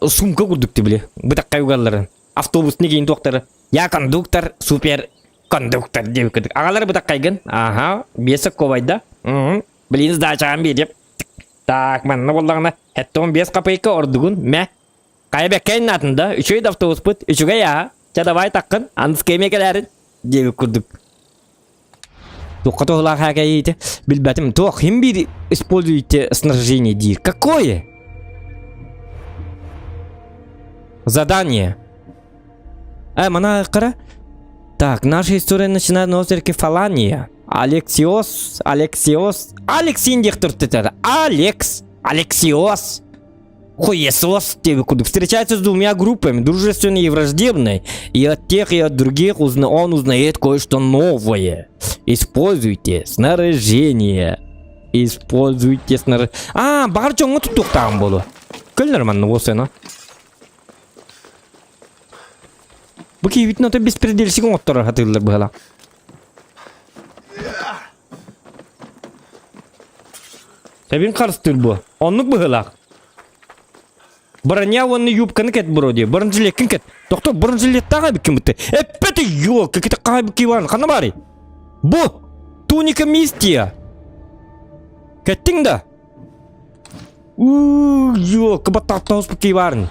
сумка курдук ты били бытакка угалларын автобусный кейин туохтары я кондуктор супер кондуктор диэбит курдук агалары бытаккайгын аха биэс ковайда блин сдачаҕын биэриэп так манна буоллаҕына хэттон биэс копейка ордугун мэ хайа бэккэйин наатын да үчүгэй да автобуспут үчүгэй аа чэ давай таккын аныскы эмиэ кэлээрин диэбит курдук Туохха туһулаах хээкэйиити билбэтим. Туох хим биир используете снаряжение диир. Какое? Задание. Э, мана кара. Так, наша история начинает на острове Кефалания. Алексиос, Алексиос, Алексин диэхтэр Алекс, Алексиос. Хуесос тебе куда встречается с двумя группами, дружественной и враждебной. И от тех, и от других узна... он узнает кое-что новое. Используйте снаряжение. Используйте снаряжение. А, баҕар дьоҥҥо туттуохтааҕым буолуо. Көл нормально буолсуна. Бу киһибитин ото беспредельщик оҥотторор хатыыллар быһалаах. Тэбин харыстыыр буо. Оннук быһыылаах. Броня уонна юбканы кэт вроде. Бронежилеткин кэт. Тохто бронежилеттаах эбиккин бытты. Эппэти ёлка, кити хаай бикки ханна баарый? Бу! Туника мистия! Кэттиҥ да? Уу, ёлка, баттахтаах бикки баарын.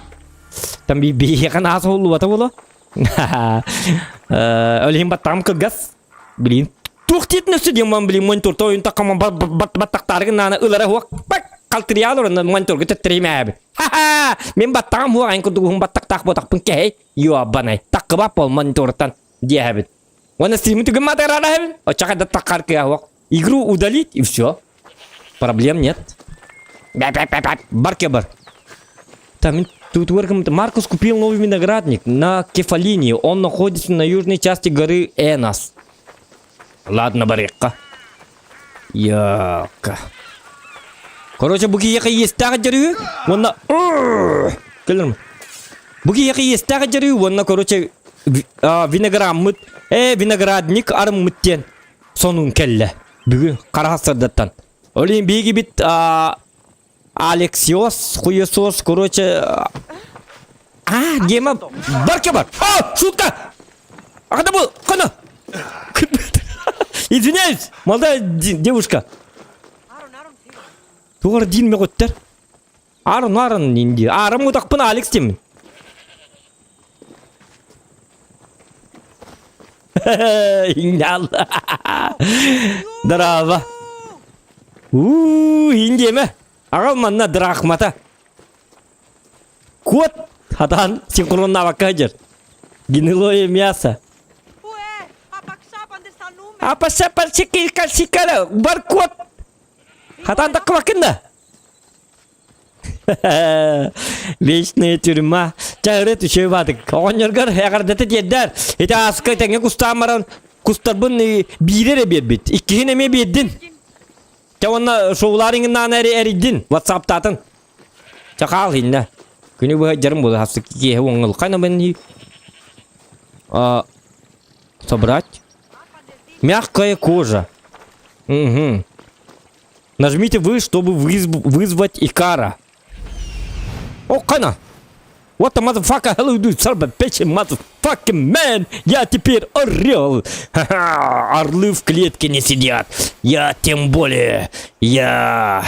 Там биһиэхэ наһаа соһуллубата буолуо. Ол иһин баттаҕым кылгас. Блин, туох диэтин өссө диэн ман блин монитор ойун таккаман баттахтаарыгын наана ылара хуак бак халтырыйаал орон мониторга төттөрүмээбит. Ха-ха! Мин баттаҕым хуак айн курдук уһун баттахтаах буотахпын кэһэй юабанай таккыбап бол монитортан диэһэбит. Уонна стримы түгэн матарараһэбин оччо да таккар кыа хуак. Игру удалить и все. Проблем нет. Барке бар. Там тут Маркус купил новый виноградник на Кефалинии. Он находится на южной части горы Энос. Ладно, барыахха. Яка. Короче, бу киһиэхэ иэстээх дьарыы уонна кэлэрм. Бу киһиэхэ иэстээх дьарыы уонна короче винограммыт, э виноградник арыммыт диэн сонун кэллэ. Бүгүн хара сарсыардаттан. Ол иһин биһигибит Алексиос, хуесос, короче... А, Дима, барка бар! А, шутка! А когда был? Кана! Извиняюсь, молодая девушка. Тугар дин меготтер. Арын, арын, инди. Арым мутакпын Алекс деймін. Ингал. Драба. Уу, индиэмэ. Аҕал манна драхмата. Кот хатан синхроннаабакка сылдьар. Гнилое мясо. Апаса бар кот. Хатан таккыбаккын да. Вечная тюрьма. Чаыры түшөй бадык. Оҕонньоргор эҕэрдэтэ тиэрдэр. Ити ааска тэҥҥэ кустаан баран кустарбын биири эрэ биэрбит. Иккиһин эмиэ биэрдин. Чэ уонна шоулаар иҥиннаан эри эрийдин. Ватсаптаатын. Чэ хаал иннэ. Күнү быһа дьарым буолар хасык киэһэ уоҥҥыл. Хайна мен собрать. Мягкая кожа. Угу. Нажмите вы, чтобы вызвать Икара. О, кана! What the motherfucker hell you do, son of a bitch, motherfucking man! Я теперь орел! Ха-ха! Орлы в клетке не сидят! Я тем более! Я...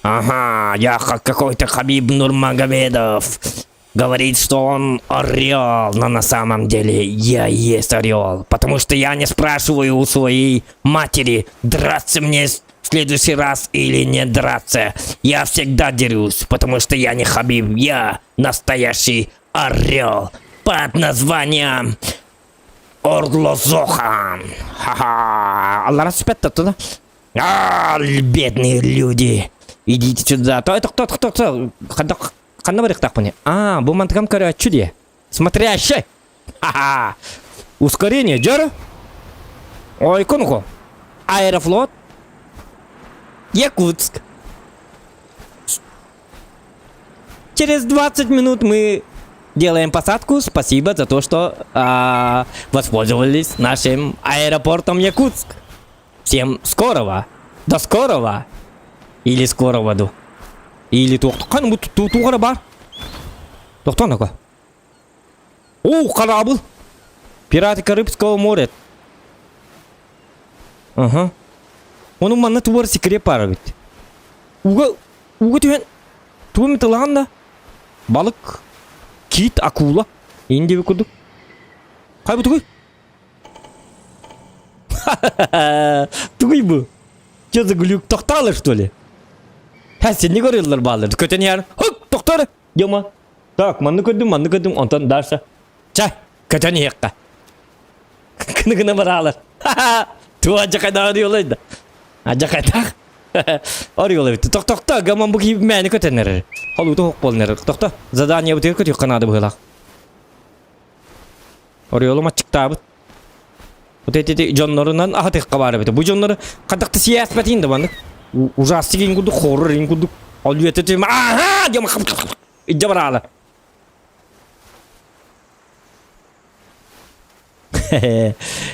Ага, я как какой-то Хабиб Нурмагомедов! Говорит, что он орел, но на самом деле я и есть орел. Потому что я не спрашиваю у своей матери, драться мне в следующий раз или не драться. Я всегда дерусь, потому что я не Хабиб, я настоящий орел под названием Орлозохан. Ха-ха. Аллах туда. А, бедные люди. Идите сюда. То это кто, кто, кто? Ханна барыахтаахпыный? Аа, бу мантыкам көрөөччү дии. Смотрящий! Ха-ха! Ускорение, дьөр! Ойкунку. Аэрофлот. Якутск. Через 20 минут мы делаем посадку. Спасибо за то, что а, воспользовались нашим аэропортом Якутск. Всем скорого! До скорого! Или скорого ду. Или туох бу тугара бар. Тохтон ака. О, корабль! Пираты Карибского моря. Ага. Ону манна туар секрет баар эбит. Уга уга түһэн тугу эмит ылаҕын да? Балык, кит, акула. Индия курдук. Хай бу тугуй? Тугуй бу? Че за глюк? Тохтаалар что ли? Ха, сенни көрүллэр баалар. Көтөн яр. Хоп, тохтор. Дема. Так, манны көрдүм, манны көрдүм, онтон дальше. Ча, көтөн иһиэххэ. Кыны-гына бараалар. Туа жакайдаах ориолайда. А жакайдаах. Ориолай битти. Тохтохто, гаман бу киһи мээни көтөн эрэр. Холууту хоқ буолан эрэр. Тохто, задание бутыгар көтүөххэ наада быһыылаах. Ориолум аччыктаабыт. Вот эти дьоннорунан аһатыахха баар эбит. Бу дьоннору хадахта сийээспэтиин да маннык. Ужастик ин курдук, хоррор ин курдук. Ол үөтэ аха диэм илдьэ бараала.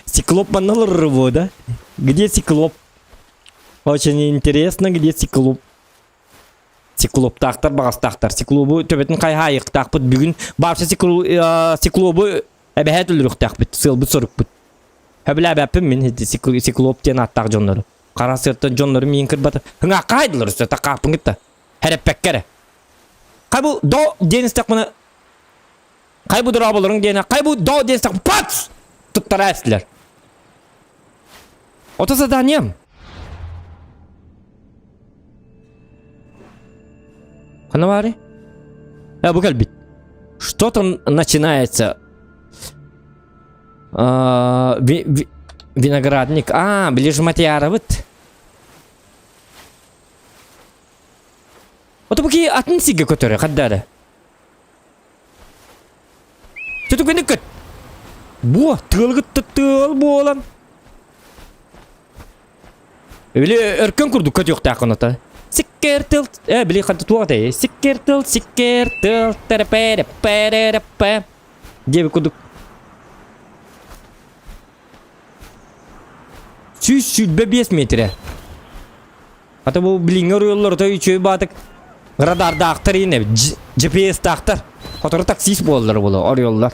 Циклоп манна олорор да? Где циклоп? Очень интересно, где циклоп? Циклоптаахтар баҕастаахтар. Циклобу төбөтүн хайһаайыктаахпыт бүгүн баарса циклобу эбэһээт өлөрүөхтээхпит, сыалбыт сорукпут. Хөбүлээбэппин мин циклоп диэн ааттаах дьоннору. Хара сыаттан дьоннору миин кырбата. Хыңаахха хайдылар өссө такааппын кытта. Хэрэппэккэ эрэ. Хай бу до диэн истэхпинэ хай бу дорооболоруҥ диэнэ хай бу до диэн истэхпинэ пац! Туттара эстилэр. Ото заданием. Ханна баары? Э, бу кэлбит. Что там начинается? А, ви, ви, виноградник. А, ближе матьярабыт. Ото бу ки атын сиге көтөрө, хаддары. Түтүкүнү көт. Бу тыалгыт тыал буолан. Били өркөн курдук көтүөхтээх оната. Сиккер тыл, э, били ханта туох этэй? Сиккер тыл, сиккер тыл, тэрэпэ, рэпэ, диэбит курдук. 125 метрэ. Ата бу билиҥҥи оруйоллор отой үчүгэй баатык радардаахтар иин эбит. GPS-таахтар. Хотору таксист буоллар буолуо оруйоллор.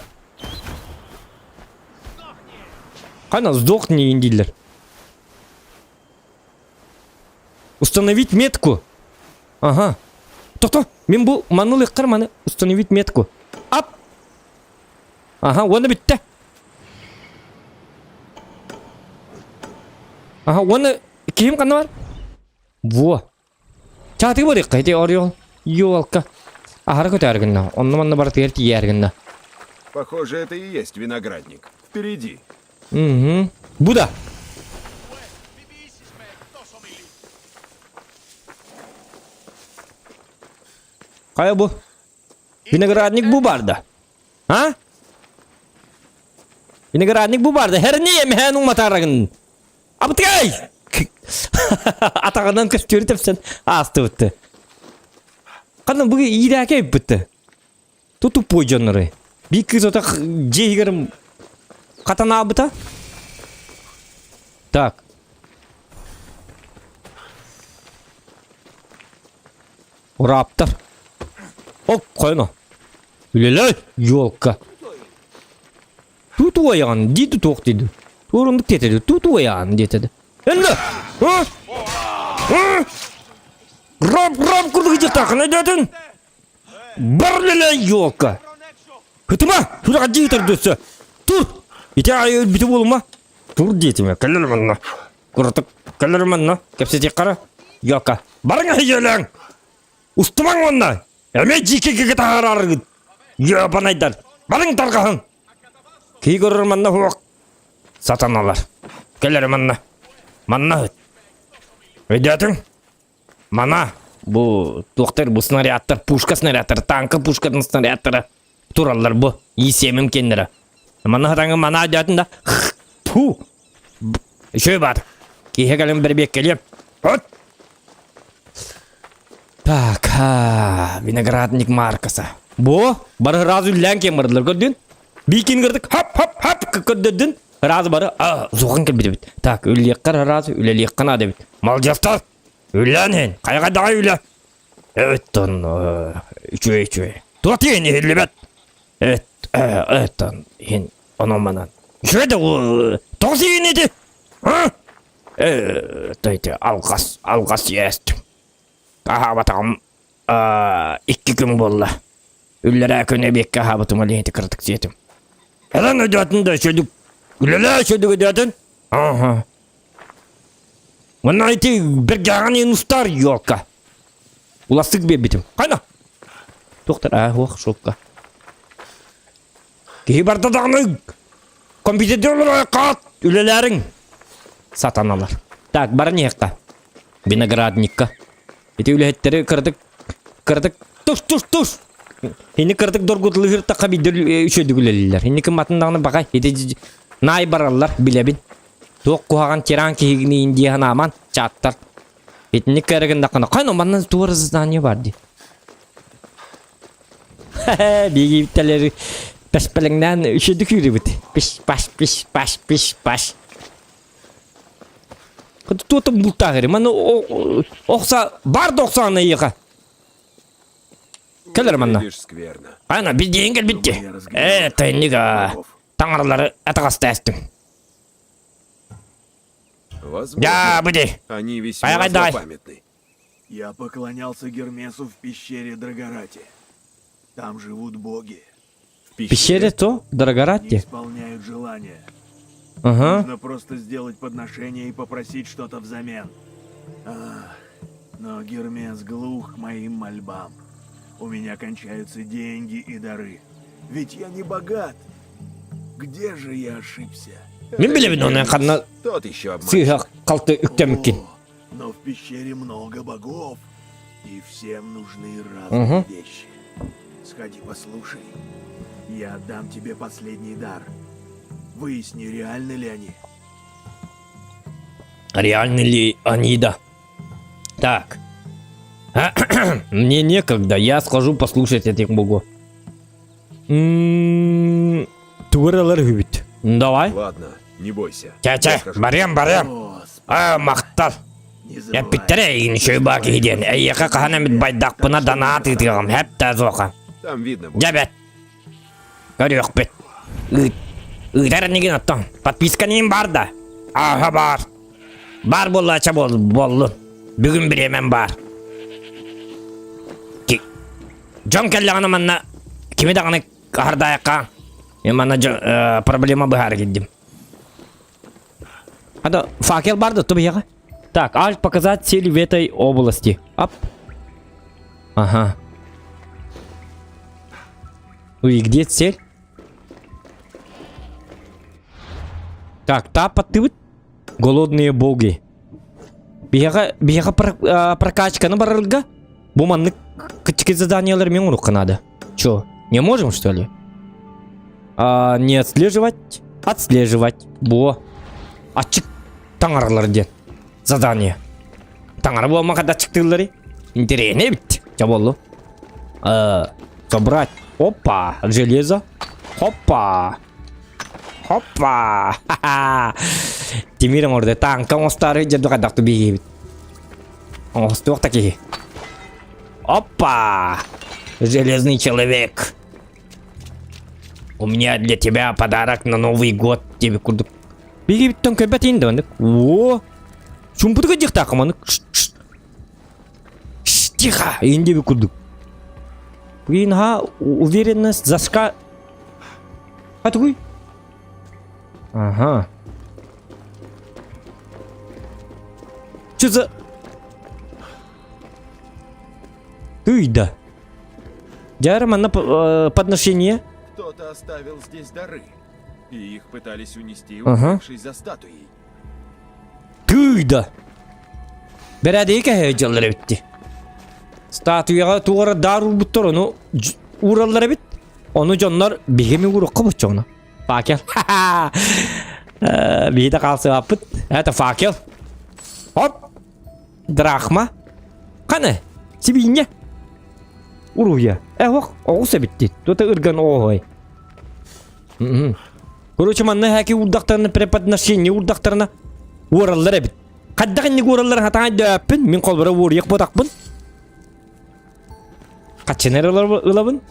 Хана сдохни иин дииллэр. Установить метку. Ага. Тохто, мин бу маны ылыаххар маны установить метку. Ап! Аха, уонна бүттэ. Аха, уонна киһим ханна бар? Во. Чаатыгы барыахха ити орел. Елка. Аһара көтөөр гынна. Онно манна барытыгар тиийээр гынна. Похоже, это и есть виноградник. Впереди. Угу. Бу да. Хайа бу? Виноградник бу бар да. А? Виноградник бу бар да. Herне эмэһэн уматарагын. Абытгай! Атаҕынан көстүөрү тэпсэн аастыбытты. Ханна бу иирээкэ ыппытты. Тутуппуой дьоннору. Биир кыыс отох дьиэ иһигэр хатанаабыта. Так. Раптор. Оп, қойно. Үлелей, елка. Туту аяғын, дейді тоқ дейді. Орындық кетеді, туту аяғын детеді. Енді! Рап, рап курдук жактакын өйдөтүн. Бар эле елка. Хытыма, тура жигитер дөссө. Тур. Ити ай өлбүтү болума. Тур диэтиме, кэлэр манна. Куратык кэлэр манна. Кэпсэтиэх хара. Елка. Барың эһиэлэҥ. Устумаҥ уонна. Эмиэ дьиикэ таһаараргыт. Йобанайдар. Барыҥ тарҕаһыҥ. Киһи көрөр манна суох. Сатаналар. Кэлэр манна. Манна ыт. Өйдөөтүҥ? Мана бу туохтар бу снарядтар, пушка снарядтара, танка пушкатын снарядтара тураллар бу. Иисиэмим кеннere. Манна хатаҥы мана өйдөөтүн да Фу! Үчүгэй баар. Киһи кэлэн бэрбиэккэлиэм. От! Так, виноградник маркаса. Бу бары сразу үллээн киэн бардылар көрдүн. Биикин көрдүк хап хап хап көрдөрдүн. Сразу бары а зухан кэлбит Так, үллиэххэр сразу үлэлиэххэ наада эбит. Молодецтар! Үллээн иһин, хайҕайдаҕай үлэ. Эттон үчүгэй үчүгэй. Туох тиийэн иһиллибэт. Эт эттон иһин онон манан. Үчүгэй да тоҕо сиигин ити? Э, алҕас, алҕас иэстим. Аһаабатаҕым икки күн буолла. Үллэрээ күн эбиэккэ аһаабытым ол иһити кыратык сиэтим. Элэн өйдөөтүн да үчүгдүк үлэлээ үчүгдүк өйдөөтүн. Аха. Манна ити бэргээҕин иһин устаар елка. Уластык биэрбитим. Хайна? Туохтар аа хуох шопка. Киһи барда даҕаны компьютердер хаат үлэлээриҥ сатаналар. Так, баран иһиэххэ. Виноградникка. Ити үлэһиттэри кыратык кыратык туш туш туш Ини кыратык доргутулуһур тахха биирдэ үчүгэйдик үлэлииллэр. Инники матын даҕаны баҕай ити наай бараллар билэбин. Туох куһаҕан тиран киһигини дии санааман чааттар. Итинник кэрэ гыннаххына хайно манна туора знание бар дии. Биһиги пэспэлэҥнээн үчүгэйдик үүрүбүт. Пиш паш пиш паш пиш паш. Туотум бултаах Маны охса бар да охсаана иэха. Кэлэр манна. Ана билдиин кэлбитти. Э, тайныга таҥаралары атаҕастаастым. Возможно, Я буди. они весьма Айгайдай. злопамятны. Я поклонялся Гермесу в пещере Драгорати. Там живут боги. В Пещере то Они Драгоратти. исполняют желания. Ага. Нужно просто сделать подношение и попросить что-то взамен. Ах, но Гермес глух к моим мольбам. У меня кончаются деньги и дары. Ведь я не богат. Где же я ошибся? Мин билэбин оны ханна Тот еще обманщик. сыыһа халты үктэммиккин. О, но в пещере много богов, и всем нужны разные Мгм. вещи. Сходи послушай. Я отдам тебе последний дар. Выясни, реальны ли они. Реальны ли они, да. Так. Мне некогда, я схожу послушать этих богов. М-м, Тугуралар үһүбүт. Давай. Ладно, не бойся. Чэ-чэ, барыам, барыам. А, махтал. Не забывай. Эппиттэрэ эйигин үчүгэй киһи диэн. Эйиэхэ хаһан эмит байдахпына данаат ыытыаҕым. Хэп суоха. Там видно будет. Дьэ бэт. Көрүөхпүт. Ыыт. Ыытар иннигин оттон. Подписка ним бар да? Аха бар. Бар буоллаача буол, буоллун. Бүгүн бириэмэм баар. Ки... Дьон кэллэҕинэ манна кими даҕаны аһардаайахха. Мен манна э, проблема быһаара киирдим. Ада факел бар да тубияга. Так, альт показать цель в этой области. Ап. Ага. Ну и где цель? Так, та ты Голодные боги. Биһиэхэ биһиэхэ прокачканы барарга бу маннык кыччык заданиялар мен урукка надо. Чё, не можем что ли? А, не отслеживать, отслеживать. Бо. Ачык таҥаралар диэн задание. Таҥара буолма хада ачыктыыллары. Интересно эбит. Ча боллу. Собрать. Опа, железо. Хоппа. Хоппа! Тимир оҥордо тааҥка оҥостоору дьэ хайдах биһиэбит. Оҥостуох да киһи. Опа! Железный человек. У меня для тебя подарок на Новый год диэбит курдук. Биһиэбиттэн көрбөт иин да маннык. О! Чумпутуга диэхтаахха маннык. Тихо! Иин диэбит курдук. Блин, ха, уверенность зашка... А тугуй? Ага. Что за... Ты да. Дьэ, манна подношение. Кто-то оставил здесь дары. И их пытались унести, Ага. укрывшись за статуей. Тыый да. Бэрээдэги кэһэ дьаллар эбитти. Статуяҕа туох эрэ даар уурбуттар, ону уураллар эбит. Ону дьоннор биһиги уурукка боччоҕуна. Факел. Биһи да хаалсыбаппыт. Это факел. Оп! Драхма. Қаны? Сибиинньэ. Уруйа. Э, ох, оҕус эбитти. Тута ырган оҕой. Короче, манна хәки уурдахтарына преподношение уурдахтарына уораллар эбит. Хайдах инник уораллар хатаан дөппүн, мин холбора уоруйах ботакпын. Хаччынар ылабын.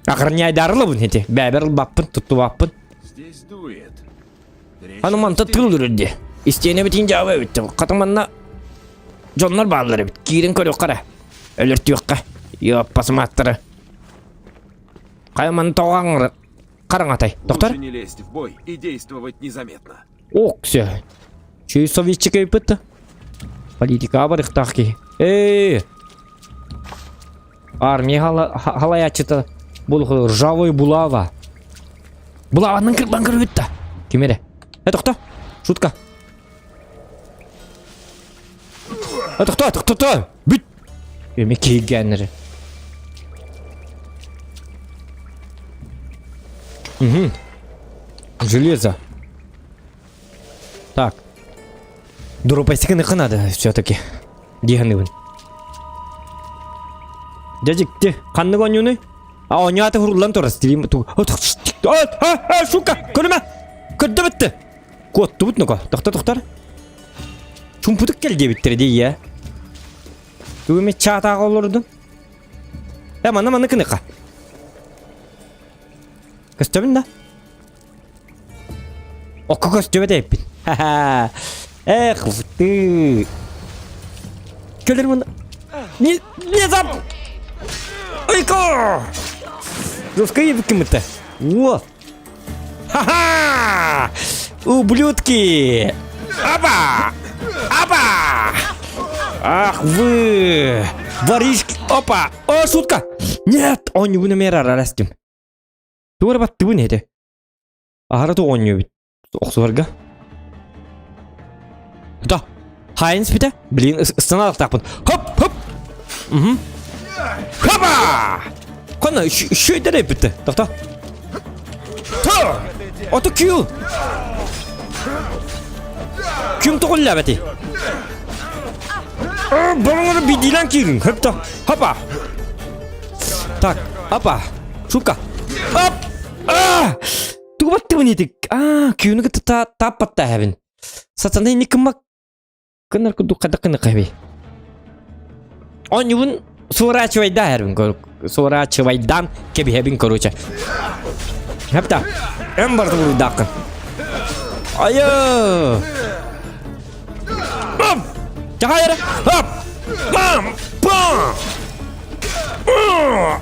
Охраняйдары ылабын эти. Бәбер ылбаппын, туттубаппын. Здесь дует. Аны манта тыл үрүрдэ. Истиэнэ битин дьаабы эбит. Хата манна дьоннор бааллар эбит. Киирин көрүөххэ эрэ. Өлөртүөххэ. Йоппасымааттары. Хайа манна тоҕо хараҥатай? Доктор? Лучше не лезть в бой и действовать незаметно. Ок, все. Чүй советчик эбиппит. Политика барыхтаах киһи. Ээ! Армия халаяччыта бұл ржавый булава. Булаванын кырбан көрбүт да. Ким эрэ? Э, тохто. Шутка. Э, тохто, тохто, Бүт. Эме киһиргээннэри. Угу. Железо. Так. Дурупайсыкыныхы надо все-таки. Диһаныбын. Дьэ ханнык оонньууну? А оонньоото хуруллан турар стрим ту. Сука, көрүмэ! Көрдө бітті. Куоттубут нука. Тохто тохтор. Чумпутук кел диэбиттэрэ дии я. Тугу чаатааҕа олордун. Э манна манна кыныка. Көстөбүн да? Окко көстүбэт эппит. Ха-ха. Эх, ты. Кэлэр мына. Не, не зап. Ойко! Жестко ебким-то. Во. Ха-ха! Ублюдки! Опа! Опа! Ах вы! Воришки! Опа! О, шутка! Нет! Он не выномер арастим. Тугу баттыбын этэ. Аһара туох оонньуубут охсуһарга. Да. Хайын спите? Блин, ыстаналыктаахпын. Хоп, хоп. Угу. Хопа! Ханна, шөйдер эппитте. Тохто. Та! Ото кью! Ким тоҕуллаабати? Баҕар бидилан киирин. Хөптө. Хопа. Так, апа. Шутка. Оп! А! Тугу баттыбын итик? А, күүнү кытта тааппатта эһэбин. Сатана инник кыммак Кынар курдук хайдах гына кэби. Оонньуубун суораачыбайдаа эрбин суораачыбайдаан кэбиһэбин короче. Хапта. Эн барыта буруйдааххын. Айы! Оп! Чахайра! Оп! Бам! Бам!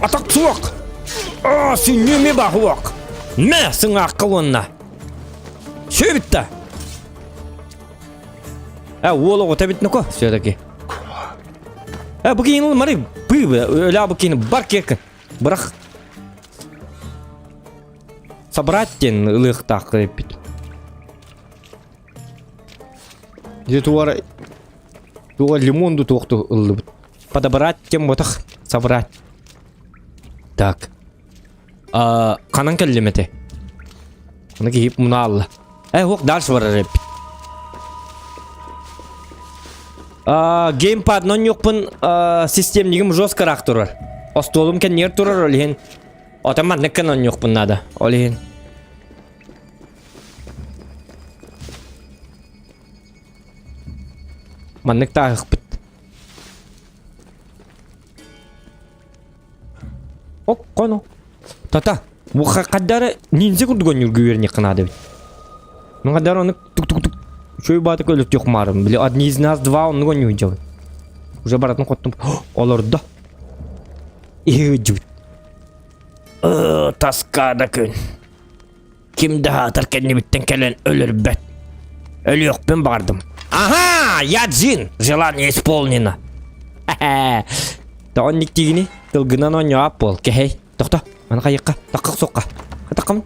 Атак суох! Аа, сүнньү бахуок! Мэ сыҥаахха уонна! Сүбүттэ! Э, уол оҕото эбит ноко, все-таки. Э, бу киин ылмары, быы, өлөө бу киин бар киэккин. Бырах. Собрать диэн ылыахтаах эппит. Дьэ туора туора лимон ду туохту ыллыбыт. Подобрать тем ботах собрать. Так. А, ханан кэллим этэ? Аны киһи мунаалла. Э, ох, дальше барар эппит. А, геймпад нонньукпун системнигим жесткараах турар. Остуолум кэннигэр турар ол иһин. Отон маннык гына надо. Ол иһин. Маннык тааһыкпыт. Оккону. Тата, бу хаддары ниндзя курдук ойнуурга үөрэниэххэ наада эбит. Мин хаддары ону тук-тук-тук үчүгэй баатык өлөртүөх маарым. Били одни из нас два оннук ойнуу дьабын. Уже баратын хоттум. Олордо. Иһи Тоска да күн. Ким да аатар кэннибиттэн кэлэн өлөрбөт. Өлүөхпүн баҕардым. Ага, я джин, желание исполнено. Тоҕон никтигини тылгынан оонньоап буол, кэһэй. Тохто, аны хайыкка, таккак суохха. Хатаккам.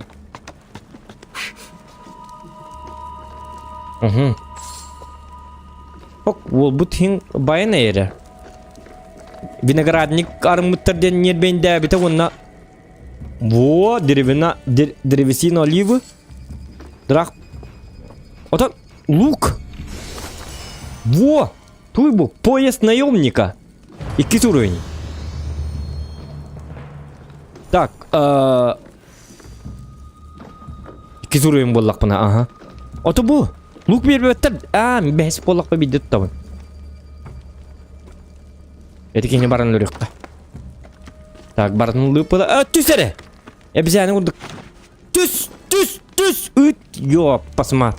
Угу. Ок, уолбут хин байан эрэ. Виноградник арыммыттар диэн ньиэрбэйдээбитэ уонна Во, деревина, дер, древесина оливы. Драх. Ото лук. Во! Туй бу, пояс наемника. Иккис уровень. Так, э, иккис уровень буоллахпына, ага. Ото бу, лук биэрбэттэр. Аа, бэһис буоллахпа биирдэ туттабын. Эти кини баран өлөрүөххэ. Так, барытын лыыппыта. А, түс эрэ! Эбизэни курдук. Түс! Түс! Түс! Ыт! Йо, пасма.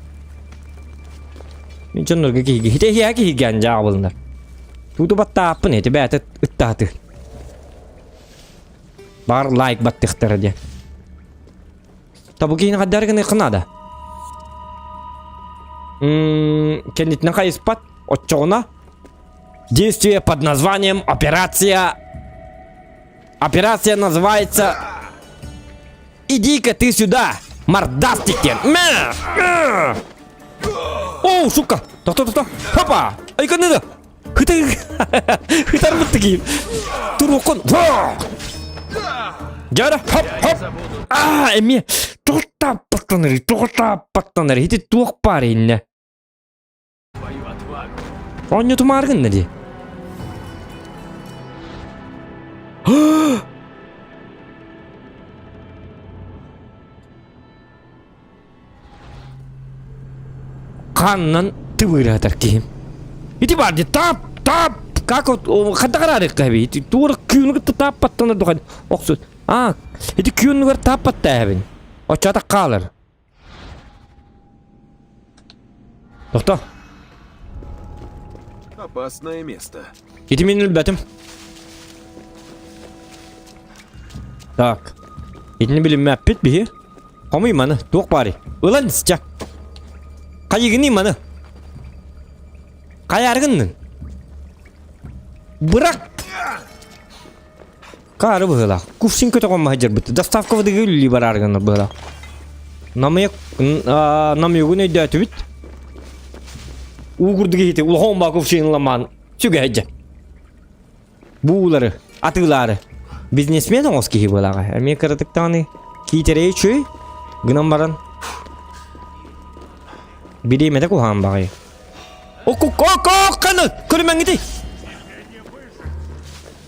Мен дьоннорго киһиги. Хите хия киһигэн дьаабылынар. Туту баттааппын эти бээтэ ыттааты. Бар лайк баттыхтара диэн. Табу киһини хаддар гына надо. Кэннитинэн хайыспат. Оччоҕуна Действие под названием «Операция...» Операция называется «Иди-ка ты сюда, мордастики!» О, сука! То-то-то-то! Хопа! Ай, каны Хытар... Хытар такие. Турукон. Жара, хоп, хоп. А, эми. Туғыта паттаныр, туғыта паттаныр. Ити туох бар инне. Оонньотумаары гынна дии. Ханнан тыбыыратар киһим. Ити бар дии тап тап как вот ханта караарыкка эби туора күүнү кытта тааппаттана духан охсут. А ити күүнүгэр тааппатта эбин. Оччото хаалар. Тохто. Опасное место. Ити мин өлбөтүм. Так. Итини билиммэппит биһи. Хомуй маны, туох баарый? Ылан исчэ. Хайыгыный маны? Хайааргыннын? Бырак! Каары быһыылаах. Кувшин көтөҕөн маһдьарбыт. Доставка вадыгы үлэлии бараары гынар быһыылаах. Намыйык намыйыгын өйдөөтүбүт. Уу курдук иһити улахан баа кувшин ламаан сүгэһэдьэ. Буулары, атыылаары. Бизнесмен оҥос киһи буолааҕа. Эмиэ кыратыктаҕаны киитэрэй үчүгэй гынан баран бириэмэтэ куһаҕан баҕайы. Окко-ко-каны! Көрүмэҥҥитий!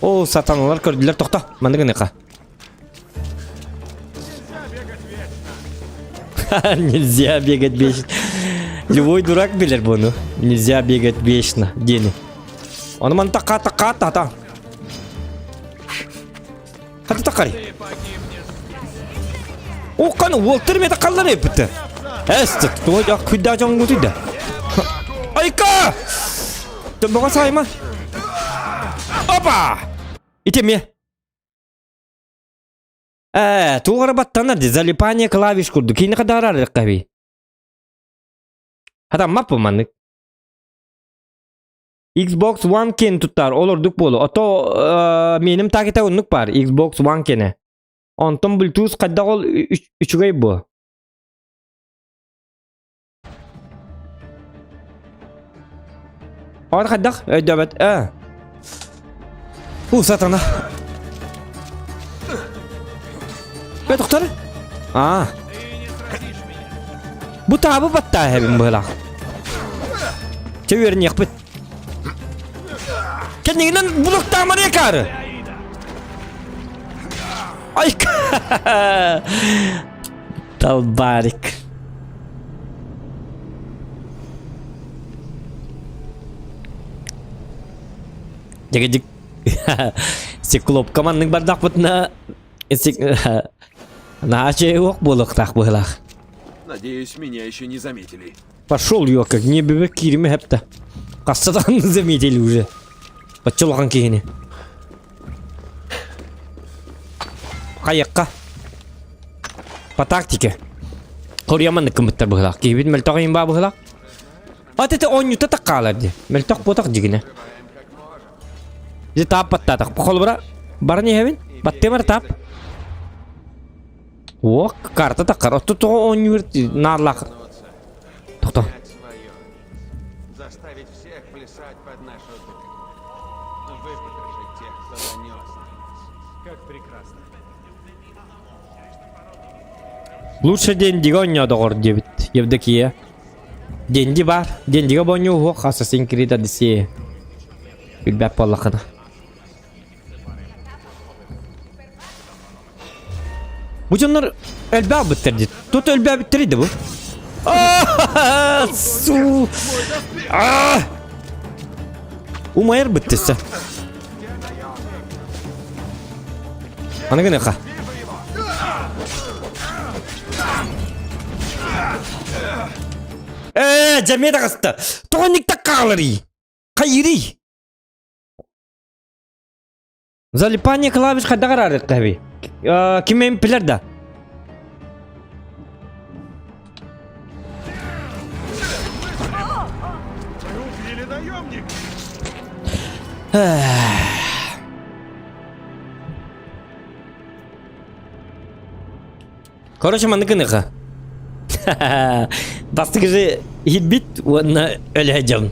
О, сатаналар көрдүлэр тохто. Маннык гыныха. Нельзя бегать вечно. Любой дурак билер буну. Нельзя бегать вечно. Диэни. Ону ман такка такка тата. Хата таккари. Окканы уолтар мета қаллар еппіті. Әсті, туға жақ күдда жоңгутыйда. Айка! Төмбоға сайма. Опа! Итеме. Э, туғара баттанар ди, залипание клавиш курду. Кейini кадар арык Хата маппы маннык. Xbox One кен туттар, олордук болу. Ото меним такета оннук бар, Xbox One кене. Онтон Bluetooth хайдах ол үчүгэй бу. Ор хайдах өйдөбөт э. У сатана. Бе тоқтар. А. Бу таабы баттаа хэбин быһылаах. Чэ үөрэниэхпит. Кэннигинэн булуктаамары акаары. Ай Талбарик. Дьэгэдьик Циклопка маннык бардахпытына Наһаа уох буолуохтаах быһылаах. Надеюсь, меня еще не заметили. Пошел ё как не бебе кириме хепте. Хаста заметили уже. Бачча киһини. Хайыкка. По тактике. Хоруйаман кымыттар быһылаах. Киһибит мөлтөх иин баа быһылаах. Ат это оонньута таккаалар ди. Мөлтөх буотах дьигинэ. Дьэ таап баттаатах. Холобура баран иһэбин. Баттыамар таап. О, карта таккар. Отту тоҕо оонньуур наарлаах. Тохто. Заставить всех плясать под нашу дудку. Выпотрошить тех, кто донес на нас. Как прекрасно. Лучше дендигэ оонньоодоҕор диэбит Евдокия. Денди баар. Дендигэ бонньуу уһуох Assassin's Creed Odyssey. Билбэт буоллаххына. Бу дьоннор элбээбиттэр дии. Тут элбээбиттэр да бу. Су. Умайар быттыса. Аны гыныха. Э, жамеда каста. Тоҕо таккааларый? Хайырый? Залипание клавиш хайдах араарыахха Ким эм билэр да? Убили наемник! Короче, маннык гыныха. Бастакы же иһирбит уонна өлө дьон.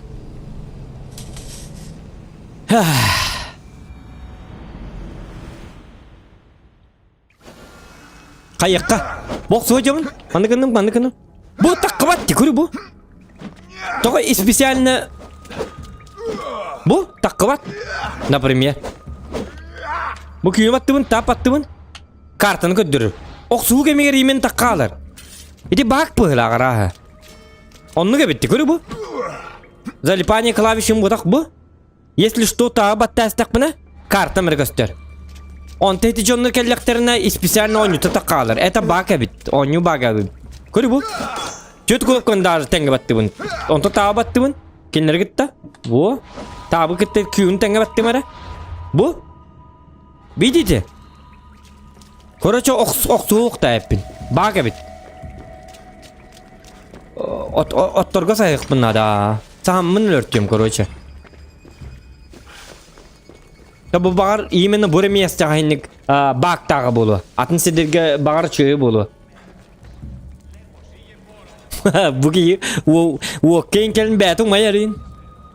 Хайыахха? Бохсуо дьомун. Маннык гынным, маннык гынным. Бу таххыбат ти, көрү бу. Тоҕо специально Бу таххыбат. Например. Бу күйүм аттыбын, тап аттыбын. Картаны көрдөрөр. Охсуһуу кэмигэр иимэн таххаалар. Ити баак быһыылааҕар ааһа. Оннук эбитти, көрү бу. Залипание клавишин бутах бу. Если что тааҕы баттаастахпына, картам эрэ көстөр. Онто ити дьоннор кэллэхтэринэ специально оонньута таххаалар. Это баг эбит. Оонньуу бага эбит. Көрү бу. Түөрт кнопканы даже тэҥҥэ баттыбын. Онто тааҕы баттыбын. Кинилэри кытта. Бу. Таабы кытта күүһүн тэҥҥэ баттым эрэ. Бу. Видите? Короче, охсуох да эппин. Баг эбит. Отторго сайыхпын надо. Сааммын өлөртүм, короче. Да бу баҕар именно бу месте инник баактааҕа буолуо. Атын сирдэргэ баҕар чөйө буолуо. Бу киһи уоккейн кэлин бэйэтин умайарыын.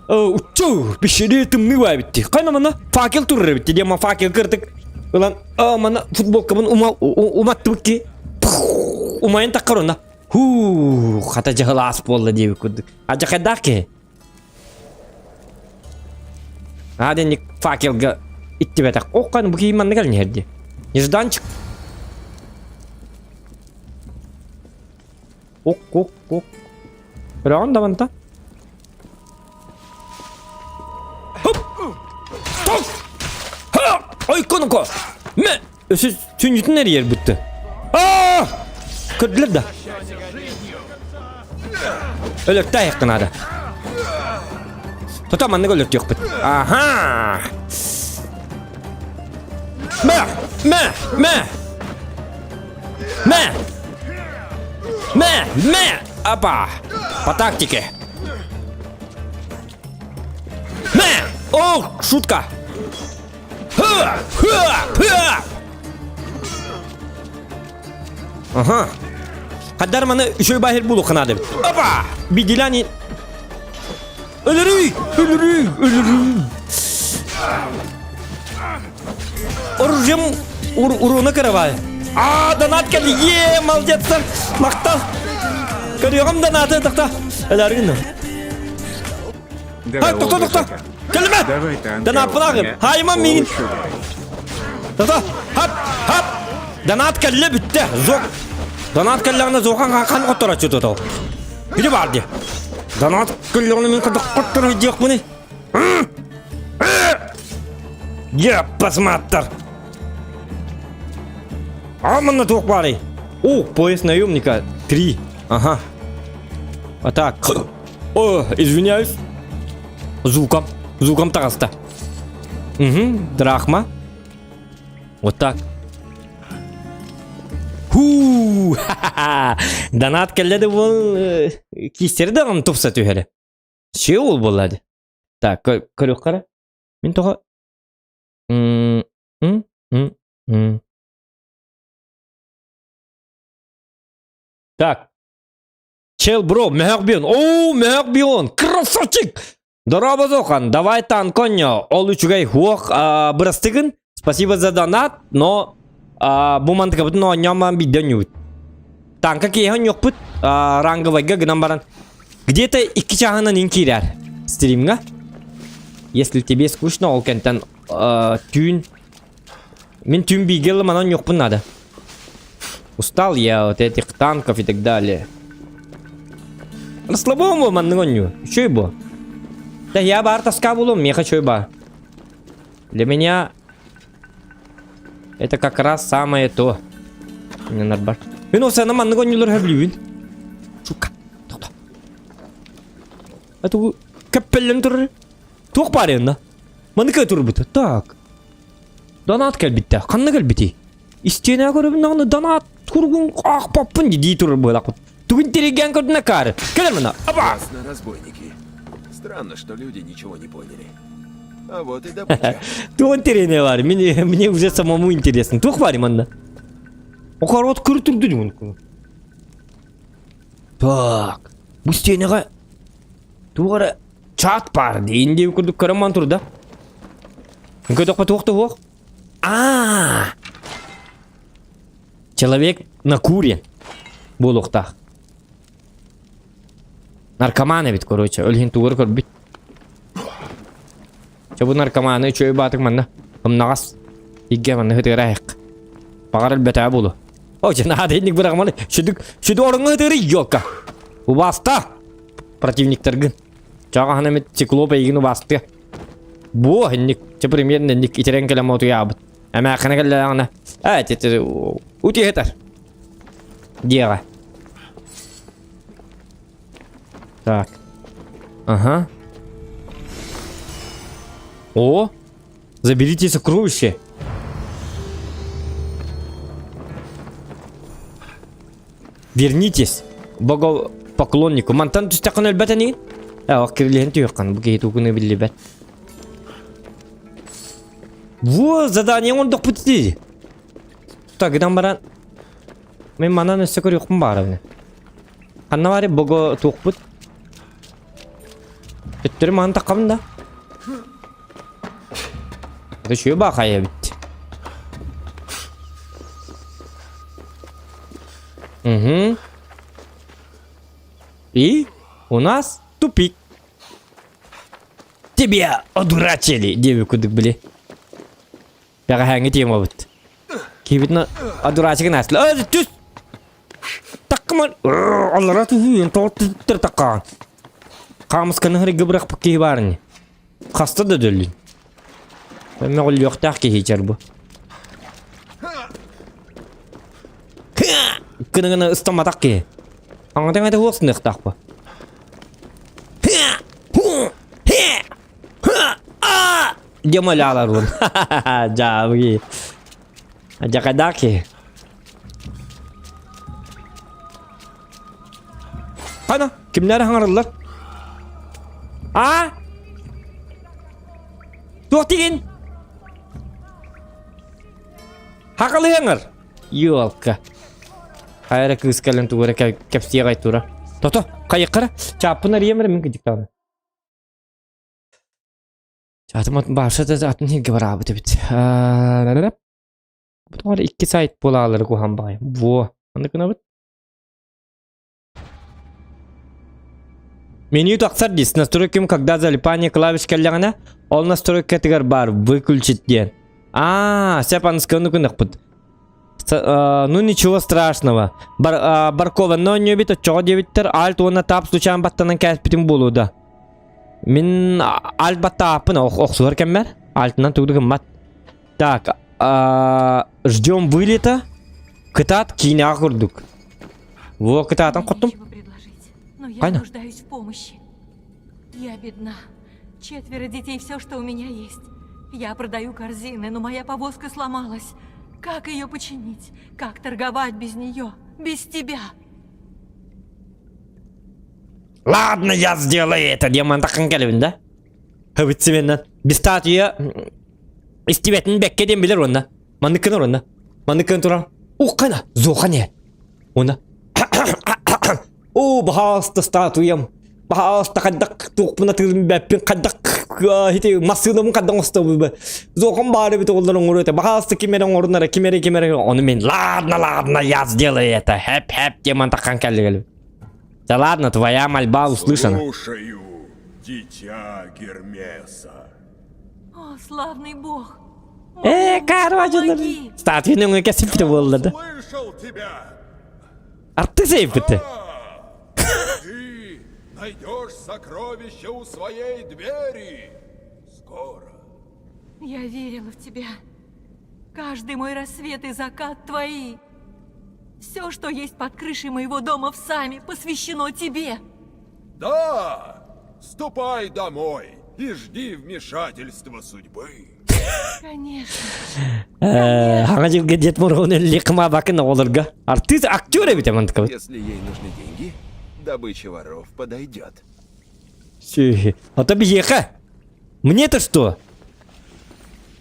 Уччу, пишери тымныы баайбытти. Хайна мана факел турар эбитти диэн факел кыртык ылан мана футболкабын уматтыбыт ки умайын таккар онна. Хуу, хата дьаһылаас буолла диэбит курдук. Адьахайдаах киһи. Аа дэнник факелга иттибэтэх. Ох, бу киһи манна кэлин иһэр дии. Нежданчик. Ок, ок, ок. Көрөҕүн да манта? Хоп! Ток! Ха! Ойконуко! Мэ! Өсө сүнньүтүн эрийэр бытты. Аа! Көрдүлэр да. Өлөртө айахтан наада. Тута маннык өлөртүөхпүт. Аха! Мэ! Мэ! Мэ! Мэ! Мэ! Мэ! Апа! По тактике. Мэ! О, шутка! Ха! Ха! Ха! Ага. Хаддар маны үчүгэй баһыр булуохха наада эбит. Опа! Бидилани. Өлөрүй! Өлөрүй! Өлөрүй! Оружием ур уруна кырабай. А, донат кэлли. Е, молодецтар. Мактал. Көрүөҕүм донаты тохто. Өлөргүн. Давай, Тохто, тохто. Кэлимэ. Давай танка. Донаппын Хайма миигин. Тохто. Хап, хап. Донат кэллэ бүттэ. Зок. Донат кэллэҕинэ Зохан хан хоттороччу тотол. Били бар дии. Донат кэллэҕинэ мин кытта хотторо диэхпиний. Я посмотр. А манна туох баарый? О, пояс наемника. Три. Ага. А так. О, извиняюсь. Звуком. Звуком таҕыста. Угу, драхма. Вот так. Ху! Донат кэллэ да буол киистери даҕаны тупса түһэрэ. Че ол буолла дии. Так, көрүөххэ эрэ. Мин тоҕо м м м Так. Чел бро, мөһөх бион. Оо, мөһөх бион. Красавчик! Дорообо Зохан, давай танконьо. Ол үчүгэй хуох бырастыгын. Спасибо за донат, но бу мантыкабытын оонньоон биирдэ оонньуубут. Танка киэһэ оонньуохпут, ранговайга гынан баран. Где-то икки чааһынан ин киирэр стримҥа. Если тебе скучно, ол кэнтэн түүн Мин түүн бииргэ ылым оонньуохпун надо. Устал я от этих танков и так далее. Расслабон бу маннык оонньуу. Үчүгэй бу. Да я баар тоска булуом, миэхэ үчүгэй баар. Для меня это как раз самое то. Мне нарбар. Мин ол сана маннык оонньуулар сөбүлүүбүн. Сука. Тохто. Это кэппеллен турар. Туох баар янна? Маныка турбут. Так. Донат кэлбиттэ. Ханна кэлбитий? Истиэнэ көрөбүн даҕаны донат кургун аахпаппын дии турар буолаахпыт. Тугун тиригэн көрдүнэ каары. Кэлэр мына. Аба! Ясно, разбойники. Странно, что люди ничего не поняли. А вот и добыча. Тугун тирине бар. Мне, мне уже самому интересно. Туох бар манна? Окорот көртүрдү дьон. Так. Бу стенеҕэ туох эрэ чат баар диин диэбит курдук көрөн баран турда. Көтөххө туох да суох. Аа! Человек накурен буолуохтаах. Наркоман эбит, короче. Ол иһин тугу эрэ көрбүт. Чэ бу наркоманы үчүгэй баатык манна. Ымнаҕас. Игге манна ытыгыра айык. Баҕар өлбөтөө буолуо. О, дьэ наада инник быраҕыманы. Сүдүк, сүдү ороҥҥо ытыырый, елка. Убааста! Противниктаргын. Чаҕаһан эмит циклоп эйигин убаастыа. Буо, инник, чэ примерно инник итирэн кэлэн мотуйаабыт. Эмээххинэ кэллэҕинэ, ээ, тити утиһытар. Диэҕэ. Так. Ага. О, заберите сокровище. Вернитесь богопоклоннику. Мантан түстэххин өлбөт эниин? Э, ох, кирилиһин түһүөххин, бу киһи тугуну биллибэт. Во, задание оҥордохпут дии. Так, гынан баран Мин манан өссө көрүөхпүн баҕарабын. Ханна баары бого туохпут? Төттөрү маан таххабын да. Это үчүгэй баахай эбит. Угу. И у нас тупик. Тебя одурачили диэбит курдук били. Бэҕэһээҥҥи темабыт. Киһибитин одурачыгын аастыла. Ө, түс! Таккыман аллара түһүүн тоҕо түттэр таккаан. Хаамысканы хырыгы бырахпыт киһи баар ини. Хаста да дөллүн. Мөҕүллүөхтээх киһи ичэр бу. Кыныгына ыстамматах киһи. Аҥатаҥ этэ хуох сыныахтаах бу. Демолялар бун. Жабы. Жакадаки. Қана, кимнер хаңарылар? А? Туох тигин? Хақалыаңар. Ёлка. Хайра кыыс кэлэн тугу эрэ кэпсиэҕэй тура. Тото, хайыккара, чааппын арыйам эрэ мин кыдьыктаҕына. Чаатым атын баарса да атын сиргэ бараабыт эбит. Бу тоҕо икки сайт буолаалары куһан баҕай. Во, аны гынабыт. Меню тахсар дии. С настройками, когда залипание клавиш кэллэҕинэ, ол настройкатыгар баар выключить диэн. Аа, сеп анысканы гыныахпыт. Ну ничего страшного. Бар, баркованна оонньуубит оччоҕо диэбиттэр альт уонна тап случайно баттанан кээспитим буолуо да. Мин альт баттааппын охсуһар кэммэр. Альтынан тугу да гыммат. Так, ждем вылета. Кытаат киинэҕэ курдук. Во, кытаатан хоттум. Но я Кайна? нуждаюсь в помощи. Я бедна. Четверо детей, все, что у меня есть. Я продаю корзины, но моя повозка сломалась. Как ее починить? Как торговать без нее? Без тебя? Ладно, я сделаю это. Диаман таххан кэлэбин да? Хабытсыменнан. Бистатия истибэтин бэккэ диэн билэр уонна. Манныккын уонна. Манныккын туран. Уххана, зуохане. Уонна Оо, баһаалыста статуям. Баһаалыста хайдах туохпун атыырын бэппин хайдах ити массыынабын хайдах оҥостобун Зохан баар эбит оҕолор оҥоруо этэ. Баһаалыста ким эрэ оҥорунара, ким эрэ ким эрэ ону мин ладно, ладно, я сделаю это. Хэп хэп диэн мантаххан кэллигэл. Да ладно, твоя мольба услышана. Слушаю, дитя Гермеса. О, славный бог! Э, короче, Помоги! статуяны өҥө кэсиппитэ буолла да. Слышал тебя! Артыс эйппитэ. Ты найдешь сокровище у своей двери. Скоро. Я верила в тебя. Каждый мой рассвет и закат твои. Все, что есть под крышей моего дома в Саме, посвящено тебе. Да! Ступай домой и жди вмешательства судьбы. Конечно. Хаҥа дьылга Дед Мороһун өллиэххэ оҕолорго. Артыыс актер эбит амантыкабыт. Если ей нужны деньги, добыча воров подойдет. Сүһү. Ото биһиэхэ. Мне-то что?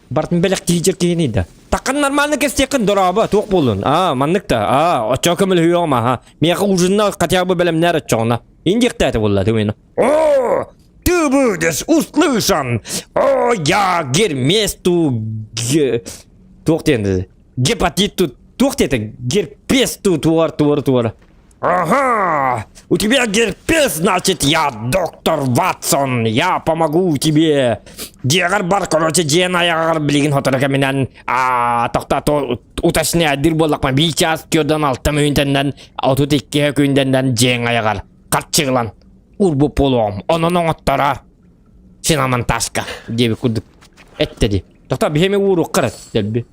Бартын бэлэх тиийдер киһини да. Такын нормально кэстиэххин дорообо туох буоллун. Аа, маннык да. Аа, оччоо көмөлөһүөҕүм аха. Миэхэ ужинна хотя бы бэлэмнээр оччоҕуна. Индиэхтээтэ буолла тымыйна. О, ты будешь услышан! О, я Герместу... Туох диэн Гепатиту... Туох диэтэ? Герпесту туар туар туар. Ага! У тебя герпес, значит, я доктор Ватсон, я помогу тебе. Дьиэҕэр бар, короче, дьиэн айаҕар билигин хоторо кэминэн а тохтото уточняйдыр буоллахпына биир чаас түөрдэн алта мүнүүтэннэн 32 күндэннэн дьиэҥ айаҕар харчыгылан урбуп буолуоҕум онон оҥоттороор шиномонтажка диэбит курдук эттэ дии тохтоо биһиэми ууруохха эрэ дэлби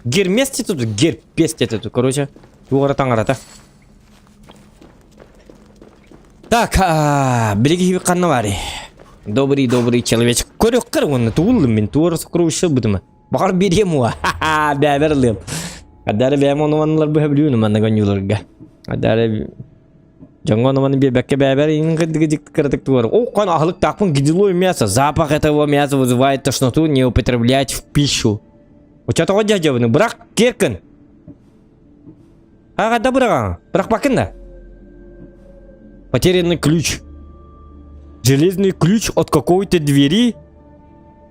гермес тут герпес тут короче туора таҥарата так билиги ханна баарый добрый добрый человечек көрүөххэр уонна тугуллум мин туора сокровище бутума Баҕар биэриэм уо. Ха-ха, бэйэбэр ылыам. Адары бэйэм ону-манылар быһа билүүнүм манна гонньууларга. Адары дьоҥҥо ону-маны биэрбэккэ бэйэбэр иҥин кырдык кыратык туар. О, хан аһылыктаахпын гнилое мясо. Запах этого мяса вызывает тошноту, не употреблять в пищу. Оччотоҕо дьадьабыны бырах киэркин. А да быраҕаҥ? Бырахпаккын да? Потерянный ключ. Железный ключ от какой-то двери.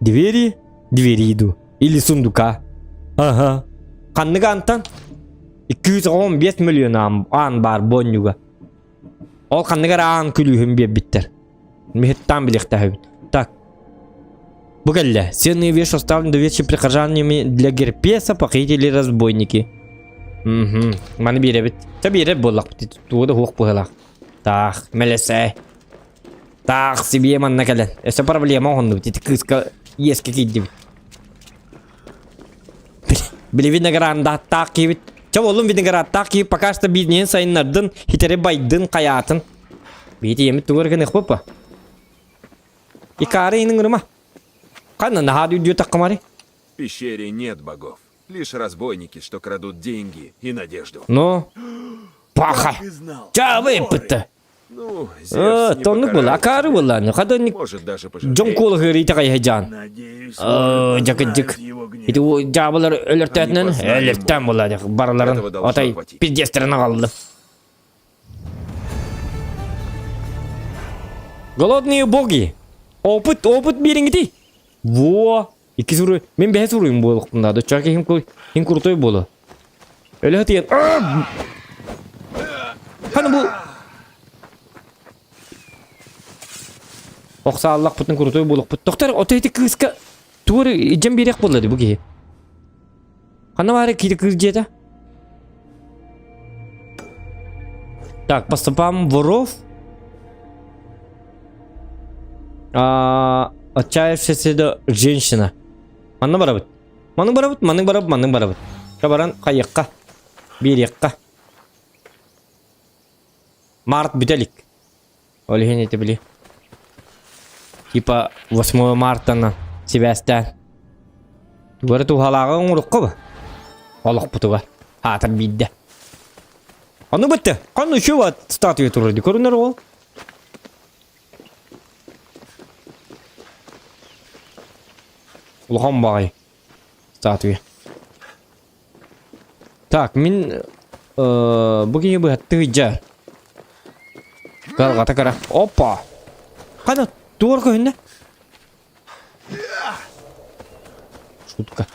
Двери? Двери иду. Или сундука. Ага. Ханнык антан? 215 миллион аан бар боннюга. Ол ханныгар аан күлүүһүн биэрбиттэр. Миһиттаан билиэхтээхпит. Так. Бу кэллэ. Ценные вещи оставлены доверчивыми прихожанами для Герпеса, похитили разбойники. Угу. Маны биэрэбит. Та биэрэр буоллахпыт. Тугу да хуох быһылаах. Таах, мэлэсэ. Таах, сибиэ манна кэлэн. Өссө проблема оһоннубут. Ити кыыска иэскэ киирдибит. Били виноградтаах киһибит. Чэ буоллун виноградтаах киһи пока что бизнеһин сайыннардын, хитэри байдын, хайаатын. Биити ийэмит тугу эрэ гыныахпыт ба? Икаары иһин ыҥырыма. Ханна наһаа үрдүө таххамари? В пещере нет богов. Лишь разбойники, что крадут деньги и надежду. Ну? Паха! Так и знал. Чаабы Воры! эппитте. Ну, Э, Зевс не тоннук була, покарает акаары тебя. буоллааны. Хадын Может, даже дьон пожалеет. куолаһыырыйта хайыһыдьаан. Надеюсь, Э, воры дьакыдьык. познают его гнев. Ити дьаабылар өлөртөөтүнэн Они познали өлөртөөн буолла барыларын Этого должно отой хватить. пиздестерин аҕаллым. Голодные боги. Опыт, опыт биэриҥитий. Во! Икки суруй. Мин бэһэ суруйум буолуохпун наада. Чаки хим, хим крутой буолу. Өлө тиийэн. Ханы бу Охсааллахпытын крутой буолуохпут. Доктор, ото ити кыыска тугу илдьэн биэриэх буолла дии бу киһи. Ханна баары кири кыыс дьиэтэ? Так, по стопам воров. А, отчаявшаяся да женщина. Манна барабыт. Манны барабыт, манны барабыт, манны барабыт. Баран хайыахха. Биэриэххэ. Март бүтэ илик. Ол иһин ити били. Типа 8 мартана сибээстээн. Тугары туһалааҕы оҥорукка ба? Олохпутугар. Аатар биирдэ. Ону бытты. Ханна еще вот статуя турар ди көрүнэр ол. Улахан баҕайы статуя. Так, мин э, бу киһи быһаттыы дьэ. Калҕата кара. Опа! Хана туор көһүннэ? Шутка.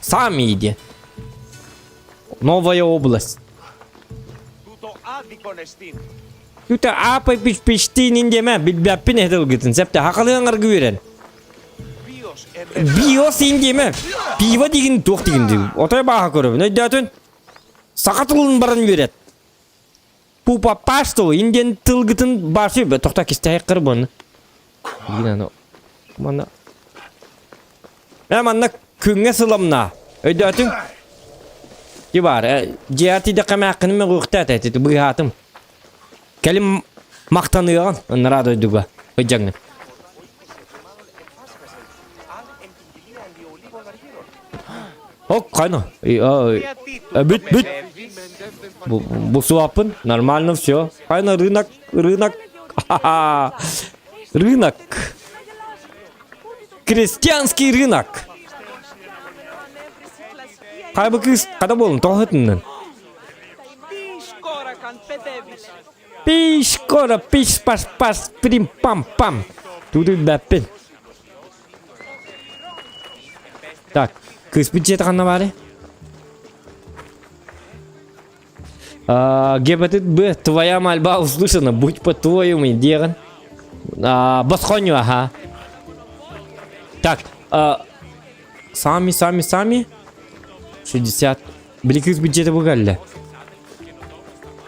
Сами иди. Новая область. Тута апай пич пиштинин деме билбэппин этилгитин септе хакалыан аргы үөрэн. Биос индиэмэ. Пиво дигин туох дигин дии. Отой бааха көрөбүн. Өйдөөтүн. Саха тылын баран үөрэт. Пупа пашту индиэн тылгытын башы тохта кистэһик кырбын. Билигин аны манна Э манна күҥҥэ сыламна. Өйдөөтүҥ? Ки бар, дьиэҕэр тиийдэххэ мээххини мөҕүөхтээт эти быыһаатым. Кэлин махтаныаҕын ынараа дойдуга ыдьаҥҥын. Ок, хайна. Бүт, бүт. Бу Нормально все. Хайна рынок, рынок. Рынок. Крестьянский рынок. Хайбы кыыс хата буолун тоҕо ытыннын? Пиш кора пиш паш паш прим пам пам. Туду бэппин. Так, кыыспыт дьиэтэ ханна баары? Гепатит Б, твоя мольба услышана, будь по-твоему, диэҕин. Босхонньу, аха. Так, сами, сами, сами. 60. Били кыыс бюджеті бу кэллэ.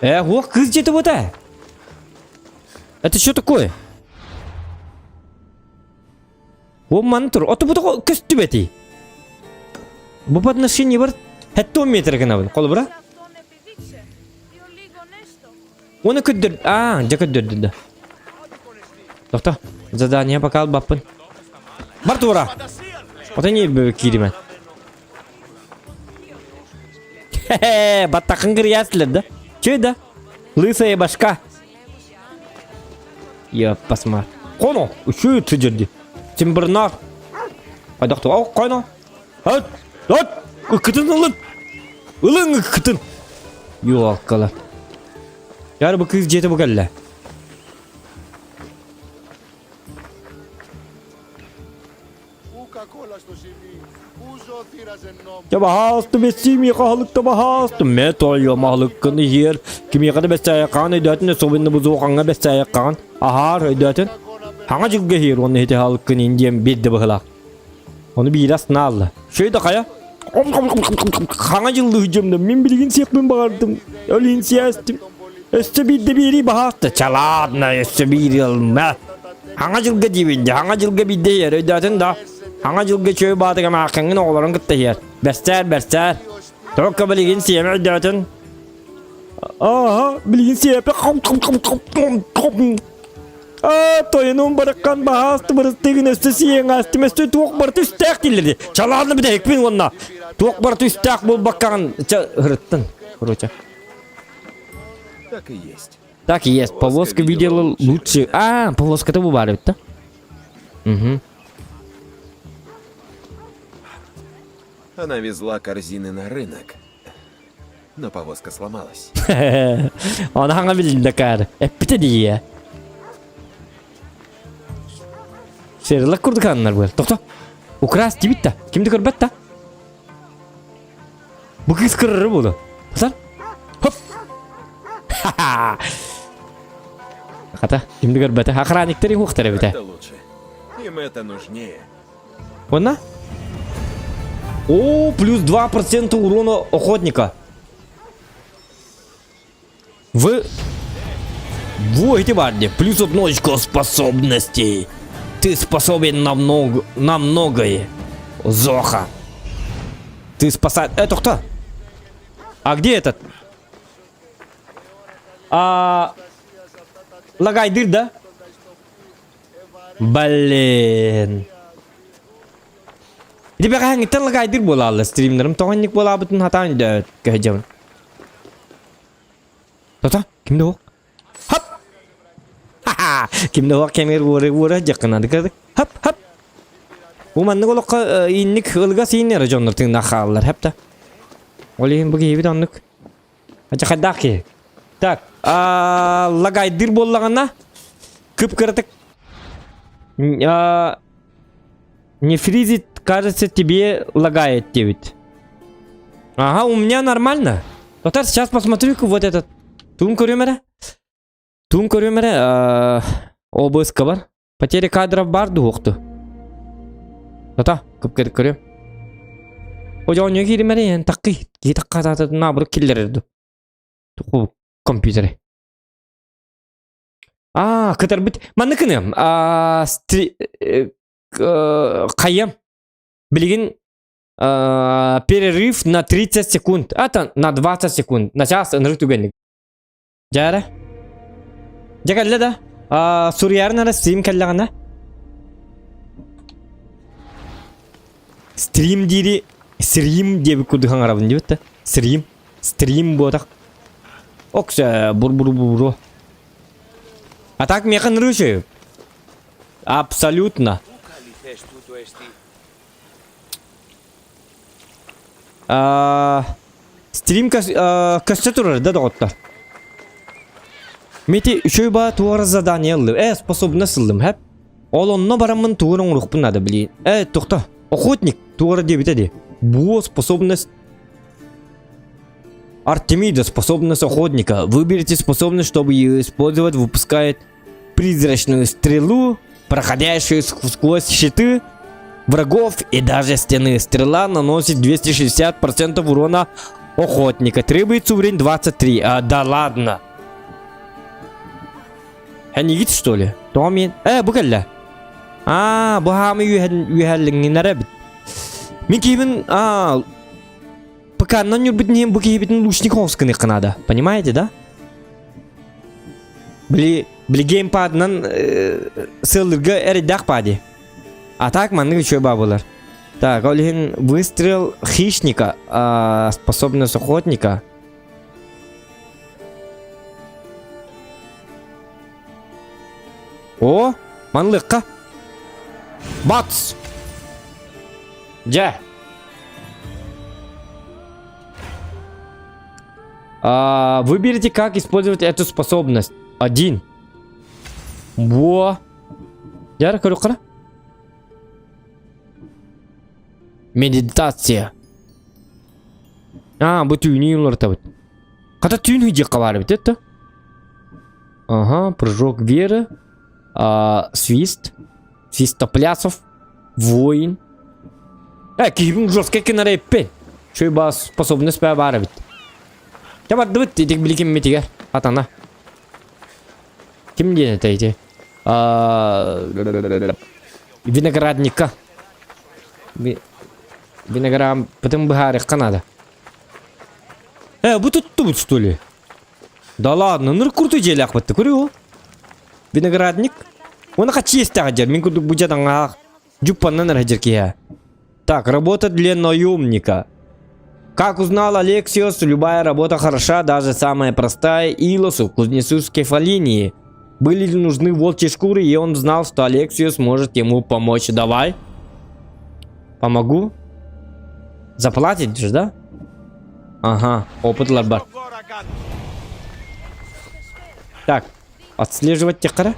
Э, уох, кыыс дьиэтэ бута. Это что такое? О, маны тур. Ото бу көстүбэти. Бу подношение бар. Хэтто метр гынабын. Холобура. Оны көддөр. А, дьэ көддөрдү да. Тохто. Задание пока албаппын. Бар тура. Ото не кииримэн. Хе-хе, баттахын кырыясылар да. Че да? Лысая башка. Я посмотри. Коно, үчү тыжырды. Тимбырнар. Айдакты, о, коно. От, от, ыкытын ылын. Ылын ыкытын. Юалкала. Яр бу кыз жети бу кэллэ. Дьэ баһаалыста бэссии миэхэ аһылыкта баһаалыста мэ тоойуом аһылыккын иһиэр кимиэхэ да бэссээйэххаҕын өйдөөтүн особенно бузуохаҥҥа бэссээйэххаҕын аһаар өйдөөтүн хаҥа дьылга иһиэр уонна ити аһылыккын ин диэн биэрдэ быһылаах ону биирэ астынаалла шөй да хайа хаҥа дьыллыы дьомно мин билигин сиэхпин баҕардым өлүн сиэстим өссө биирдэ биэрии баһаалыста чалаадна өссө биир ылма хаҥа дьылга диибин дьэ хаҥа дьылга биирдэ иһэр өйдөөтүн да Аҥа дьылга чүө баатыга мааххыҥҥын оҕолорун кытта иһэр. Бэстээр, бэстээр. Тоҕо билигин сиэмэ өйдөөтүн? Ааһа, билигин сиэпэ Аа, тойонум барыккан баһаасты бырыстыгын өссө сиэҥ астым өссө туох барыта үстээх дииллэрди. Чалаанна бүтэһикпин уонна туох барыта үстээх буолбаккаҕын ча ырыттын. Короче. Так и есть. Так и есть. Повозка видела лучше. А, повозка-то бу да? Угу. Она везла корзины на рынок, но повозка сломалась. Оны хаңа билинде кар. Эппите дие. Шерлок курдук аннар был. Тохто. Украсть дебит да. Кимди көрбөт да. Бу кыз кырыры буолу. Хасан. Хоп. Ха-ха. Хата, кимди көрбөтө. Охранниктер хуохтар эбите. Это лучше. Им это нужнее. Онна? О, плюс 2% урона охотника. Вы... Во, эти барни. Плюс одно очко способностей. Ты способен на, много, на многое. Зоха. Ты спасать... Это кто? А где этот? А... Лагайдыр, да? Блин. Ити лагайдыр буолааллар стримнерим тоҕонньук буолаабытын хатаан өйдөөт Тота, кимде ол? Хап! Ха-ха! Кимде ол кемер уора-уора дьаккынады кырдык. Хап, хап! Бу маннык олоххо инник ылга сииннэр дьоннор тыыннаах хааллар, хап та. Ол иһин бу киһибит оннук. Ача хайдаах киһи. Так, лагайдыр буоллаҕына кып-кыратык не фризит, кажется, тебе лагает диэбит. Ага, у меня нормально. Татар, сейчас посмотрю-ка вот этот. Туун көрүөм эрэ. Туун көрүөм эрэ. ОБС бар. Потеря кадров бар дуохту. Тата, кып көрүөм. Ожоонньо кииримэрэ эн таккый. Киһи такка наоборот киллэрэр ду. Туху компьютеры. А, кытарбыт. Манныкыны. А, хайам. Билигин перерыв на 30 секунд. Это на 20 секунд. На час ынырык түгэнник. Дьэ Дьэ кэллэ да. Суруйарын ара стрим кэллэҕинэ. Стрим диири стрим диэбит курдук хаҥарабын диэбит да. Стрим. Стрим буотах. Оксэ бур-бур-буру. А так миэхэ ынырыы Абсолютно. Стрим көстө турар да доҕоттор. Мити үчүгэй баа туора задание ыллым. Э, способность ыллым, хэп. Ол онно бараммын тугун оҥоруохпун надо, блин. Э, тохто. Охотник туора диэбитэ дии. Бу способность Артемида, способность охотника. Выберите способность, чтобы ее использовать, выпускает призрачную стрелу, проходящую сквозь щиты врагов и даже стены. Стрела наносит 260% урона охотника. Требуется уровень 23. А, да ладно. Эн что ли? Томи. Э, бу кэллэ. А, бу хаамы үһэллиҥҥинэрэ эбит. Мин киһибин, а, ПК-нан ньурбутун иһин бу киһибитин лучник оҕус надо. Понимаете, да? Били, били геймпадынан сыаллырга эрэйдээх паади. А так маннык үчүгэй баа буолар. Так, ол иһин выстрел хищника, способность охотника. О, манлыкка. Бац! Дьэ. А, выберите, как использовать эту способность. Один. Во. Дьэ, көрүөххэ. Медитация. А, бу түүнү уларытабыт. Хата түүн хыдьыахха баар эбит это. Ага, прыжок веры. А, свист. Свистоплясов. Воин. Э, киһибин жесткий кинара эппин. Чөй баа способность баа баар эбит. Чэ бардыбыт, итик биликим митигэр. Атана. Ким диэн это ити? Виноградника. Виноградпытын быһаарыахха наада. Э, бу туттубут, что ли? Да ладно, ныр курту дьиэлээхпит көрү Виноградник. Оны хачи истэҕэ дьэр, мин курдук бу дьадаҥаах дьуппаннан эрэ дьэр киһи. Так, работа для наемника. Как узнал Алексиос, любая работа хороша, даже самая простая, Илосу, кузнецу с Кефалинии. Были ли нужны волчьи шкуры, и он знал, что Алексиос может ему помочь. Давай. Помогу. Заплатить же, да? Ага, опыт бар. Так, отслеживать теккара.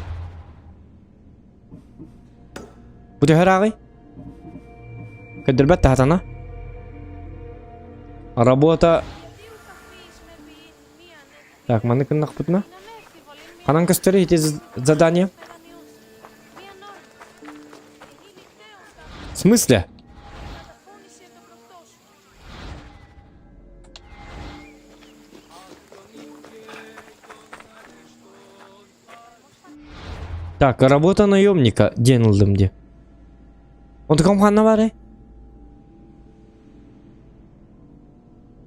Бу төһө ырааҕый? Көрдөрбөт таһатана. Работа... Так, маны кыннахпытына. Ханан көстөр ити задание? В смысле? Так, работа наемника диэн ыллым дии. Онтукам ханна баарый?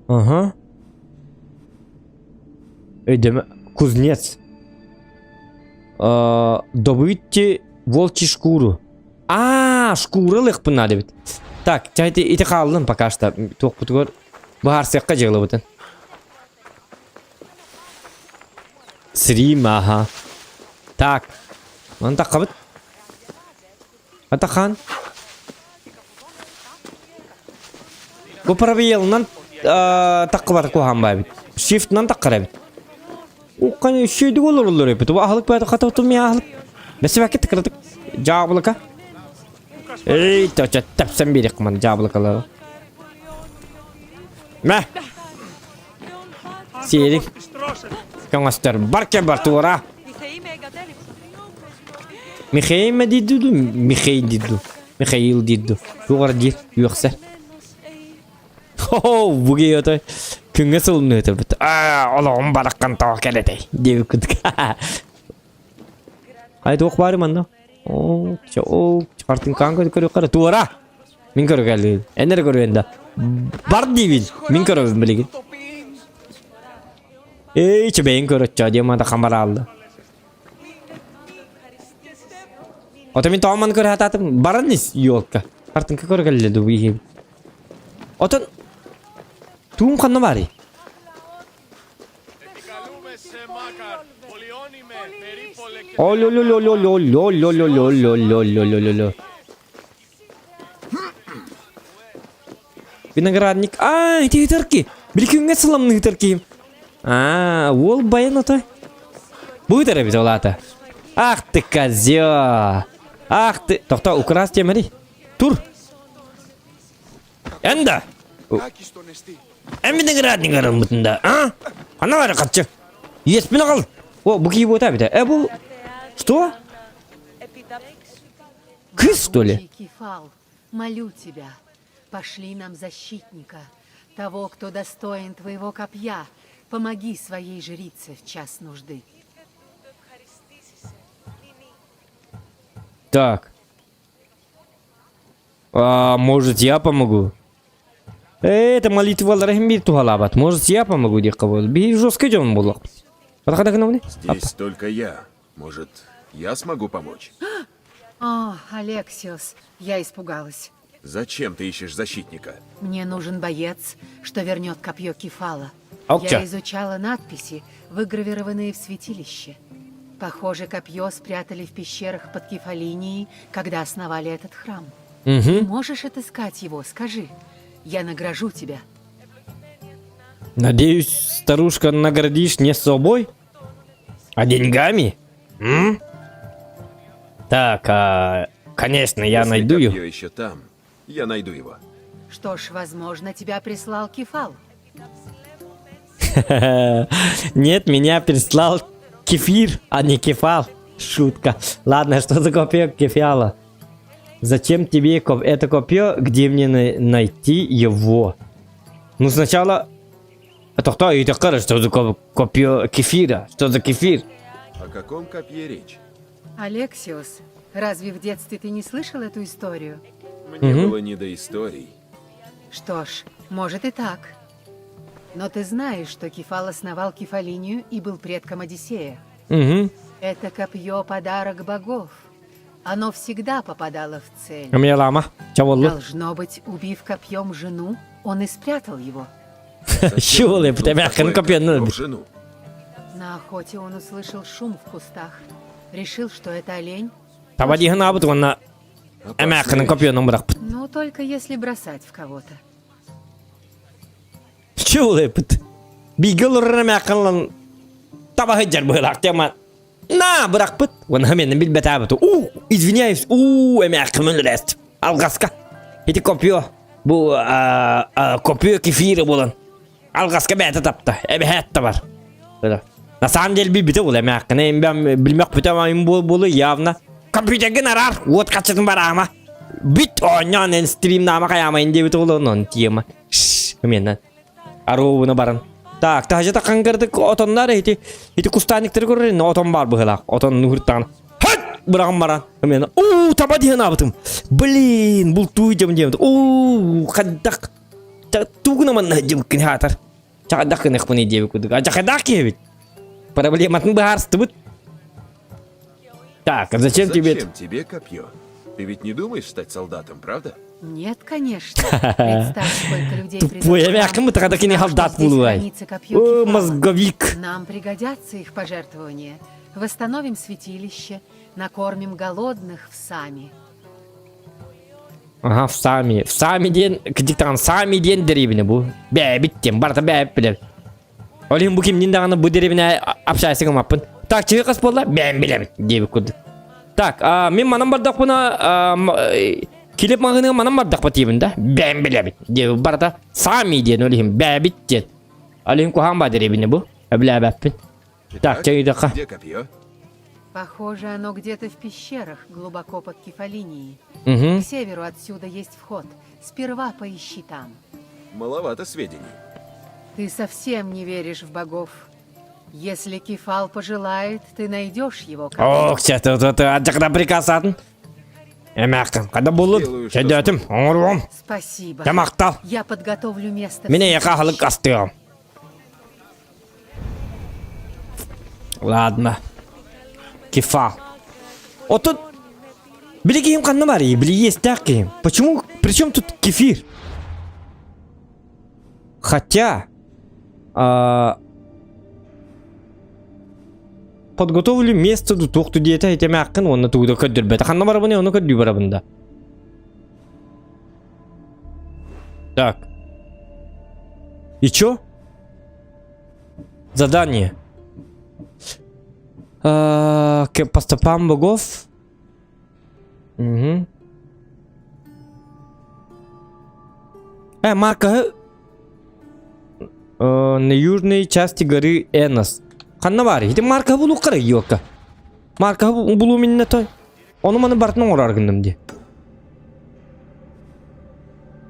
Ага. Өйдөмө. Кузнец. А, добыть волчью шкуру. А, шкура ылыахпын наада эбит. Так, чэ ити, ити хааллын пока что. Туохпутугар быһаарсыахха дьыалабытын. Срим, ага. Так. Маны таххабыт. Атахан. Бу пробелынан таххыбата куһаан баайбыт. Shift'ынан таххар эбит. Уккан үчүйдүк олороллор эбит. Бу аһылык баайда хатабытым мин аһылык. Бэсибэкке тыкырдык. Дьаабылыка. Эй, төчө тэпсэн биэриэх ман дьаабылыкалары. Мэ! Сиэрик. Көҥөстөр. Бар кэ бар туора. Михаил диду, Михаил диду. Михаил диду. Тугар диир, үөхсэр. Хо, буги отой. Күҥҥэ сылын өтөрбүт. Аа, олоҕум бараххан тоҕо кэлэтэй диэбит курдук. Ай туох баары манна? Оо, чэ, оо, хартыҥкаан көрүөххэ туора. Мин көрө кэллим. Эн эрэ көрүөн да. Бар диибин. Мин көрөбүн билигин. Эй, чэбэйин көрөччө диэн манда хамараалла. Ото мин тоҕо маны көрө сатаатым. Баран ис, елка. Хартыҥка көрө кэллэ дуу иһиэбит. Отон туум ханна баарый? Оль-оль-оль-оль-оль-оль-оль-оль-оль-оль-оль-оль. Виноградник. А, ити ыытар ки. Били күҥҥэ сыламны ыытар киһим. А, уол баян отой. Бу ыытар эбит ол аата. Ах ты козел. Ах ты. Тохто, украс темери. Тур. Энда. Эн виноградник арылмытында, а? Ана бары катчы. Еспин ағал. О, бу киһи буота эбитэ. Э, бу... Что? Кыс, что ли? Кефал, молю тебя, пошли нам защитника, того, кто достоин твоего копья. Помоги своей жрице в час нужды. Так. А, может, я помогу? Э, это молитвалар иһин биир туһалаабат. Может, я помогу диэххэ буолла. Биир жесткий дьон буоллахпыт. Здесь только я. Может, я смогу помочь? О, Алексиос, я испугалась. Зачем ты ищешь защитника? Мне нужен боец, что вернет копье Кефала. Окча. Я изучала надписи, выгравированные в святилище. Похоже, копье спрятали в пещерах под Кефалинией, когда основали этот храм. Угу. Можешь отыскать его, скажи. Я награжу тебя. Надеюсь, старушка, наградишь не собой, а деньгами? М? Так, а, конечно, я Если найду ее. копье еще там, я найду его. Что ж, возможно, тебя прислал Кефал. Нет, меня прислал кефир, а не кефал. Шутка. Ладно, что за копье кефиала? Зачем тебе это копье? Где мне найти его? Ну, сначала... Это кто? Это что за копье кефира? Что за кефир? О каком копье речь? Алексиус, разве в детстве ты не слышал эту историю? Мне угу. было не до историй. Что ж, может и так. Но ты знаешь, что Кефал основал Кефалинию и был предком Одиссея. Угу. Это копье – подарок богов. Оно всегда попадало в цель. Лама. Должно быть, убив копьем жену, он и спрятал его. Чего жену? На охоте он услышал шум в кустах. Решил, что это олень. Таба диһин аабыт уонна эмээххинин копьенун бырахпыт. Ну, только если бросать в кого-то. Чулепыт. Бигэ олорор эмээххинлан таба сылдьар быһыылаах тема. На, бырахпыт. Уонна менин билбэтээбит. У, извиняюсь, у, эмээххин өлөрөөт. Алҕаска. Ити копье. Бу копье кефира буолан. Алҕаска бэйэтэ тапта, эбэһээт да бар. На самом деле билбитэ буолуо эмээххинэ билмэхпитэ буолуо явно. Компьютерген араар, уот хаччытын бараама. Бүт оонньоон эн стримнаама хайаамайын диэбит онон тема. Именно. Аруубуна баран. Так, таһдьа таххан кырдык отоннар ити ити кустааниктары көрөр отон бар быһылаах. Отон нуһуртаан. Хат! Быраҕан баран. Именно. Уу, таба диэн аабытым. Блин, бултуу дьам диэбит. Уу, хайдах Тугуна манна дьыбыккын хаатар. Чаҕайдах гыныахпыный диэбит курдук. А чаҕайдаах киһи эбит. Проблематын быһаарыстыбыт. Так, а зачем тебе... Зачем тебе копье? Ты ведь не думаешь стать солдатом, правда? Нет, конечно. Представь, сколько людей Тупой, придут к я нам, мы тогда узнав, что солдат здесь булуай. хранится копье О, Кефала. мозговик. Нам пригодятся их пожертвования. Восстановим святилище, накормим голодных в Сами. Аха, в Сами. В Сами диэн, кдиктаҕын Сами диэн дэриэбинэ бу. Бээбит диэн, барыта бээбит билэр. Ол иһин бу кимнин даҕаны бу дэриэбинэ общайся гыммаппын. Так, чиһи хас буолла? Бэйэм билэбин диэбит курдук. Так, а, мин манан бардахпына, а, килип маҕаһыыныгар манан бардахпа тиийбин да? Бэйэм билэбин диэбит барыта Сами диэн ол иһин бээбит диэн. Ол иһин куһаҕан баа дэриэбинэ бу. Өбүлээбэппин. Так, чайыдахха. Где копье? Похоже, оно где-то в пещерах, глубоко под Кефалинией. Угу. К северу отсюда есть вход. Сперва поищи там. Маловато сведений. Ты совсем не веришь в богов. Если Кефал пожелает, ты найдешь его. Ох, это это это приказ атын. Эмээххин, когда булут, Сделаю, что чэйдөөтүм, оҥоруом, Спасибо. Тамактал. Я подготовлю место. в Мин эйиэхэ аһылык святилище. астыам. Ладно. Кефал. Отут били киһим ханна барый? Били иэстээх киһим. Почему? Причем тут кефир? Хотя... А, подготовили место туох диэтэ этэмээххин уонна тугу да көрдөрбөтө. Ханна барабын ону көрдүү барабын да. Так. И чё? Задание. А, к по стопам богов. Угу. Э, Марка. Э, на южной части горы Энос. Ханна бар. Ити Марка булу кара йока. Марка булу минне той. Ону маны бартын оҥорор гынным дии.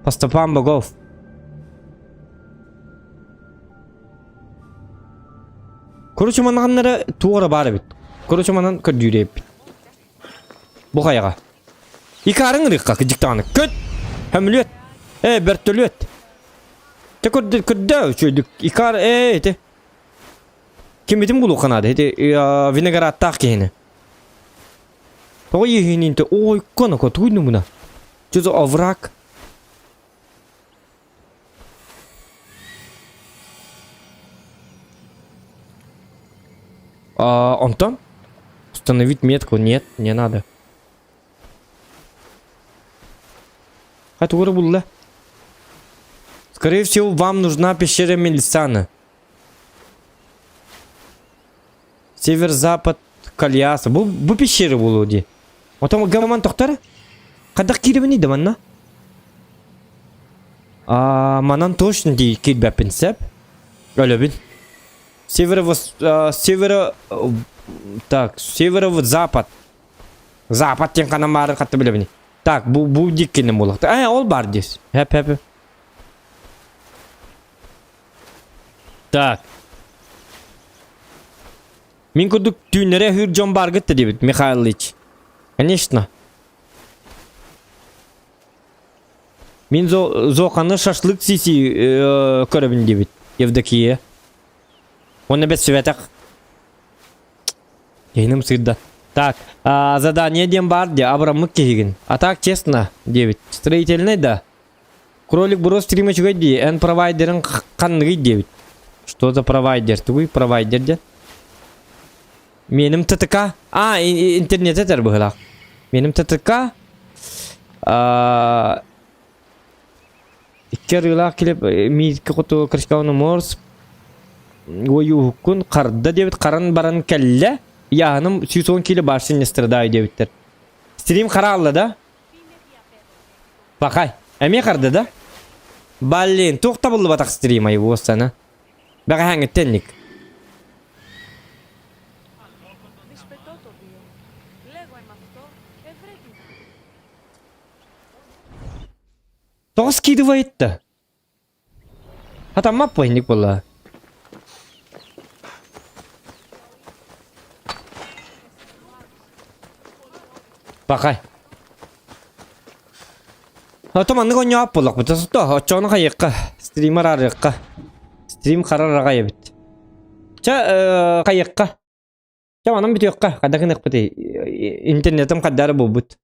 По стопам богов. Короче, мананнара туора баар эбит. Короче, манан көрдүүр эбит. Бу хайаҕа. Икарын ырыхха кыдьыктаҕаны. Көт! Хөмүлүөт! Э, бөртөлүөт! Те көрдө, көрдө, үчүгүйдүк. Икар, э, ити. Киммитин булуохха наада, ити виноградтаах киһини. Тоҕо иэһиниинтэ ой коноко тугуй муна? Что за овраг? А, он там? Установить метку? Нет, не надо. Хатура булла. Скорее всего, вам нужна пещера Мелисана. Север-запад Кальяса. Бу, бу пещера буолуо дии. Отон гамаман тохтор? Хайдах киирэбиний да манна? А, манан точно дии киирбэппин сөп. Өлөбүн. Северо северо так, северо-запад. Запад диэн ханан баарын хатта билэбин. Так, бу бу диккинен буолуохта. Э, ол бар дис. Хэп хэп. Так. Мин курдук түүннэри өһүүр дьон бааргыт да диэбит Михаил Ильич. Конечно. Мин Зоханы шашлык сиси көрөбүн диэбит Евдокия. Уонна бэссибэтэх. Киһиним сыырда. Так, а, задание диэн баар дии, абыраммыт киһигин. А так честно, диэбит. Строительный да. Кролик бро стрима үчүгэй дии, эн провайдерин ханныгый диэбит. Что за провайдер? Тугуй провайдер диэн? Меним ТТК. А, интернет этэр быһылаах. Меним ТТК. А, икки арыылаах килеп миирки хоту Крышкауна Морс уойууһуккун харда диэбит харан баран кэллэ. Яһаным 110 кило барсын не страдаю диэбиттэр. Стрим хараалла да? Пахай. Эмиэ харда да? Блин, туох табыллыбатах стримай уоссана. Бэҕэһээҥҥиттэн ник. Тоҕо скидывает да? Хатаммат буолник буолла. Пахай. Ото маннык оонньоох буоллахпыт. То оччоҕуна хайыахха, стример арыахха. Стрим харар аҕай эбит. Чэ, хайыахха. Чэ, манан бүтүөххэ. Хайдах гыныахпытый? Интернетым хайдары буолбут.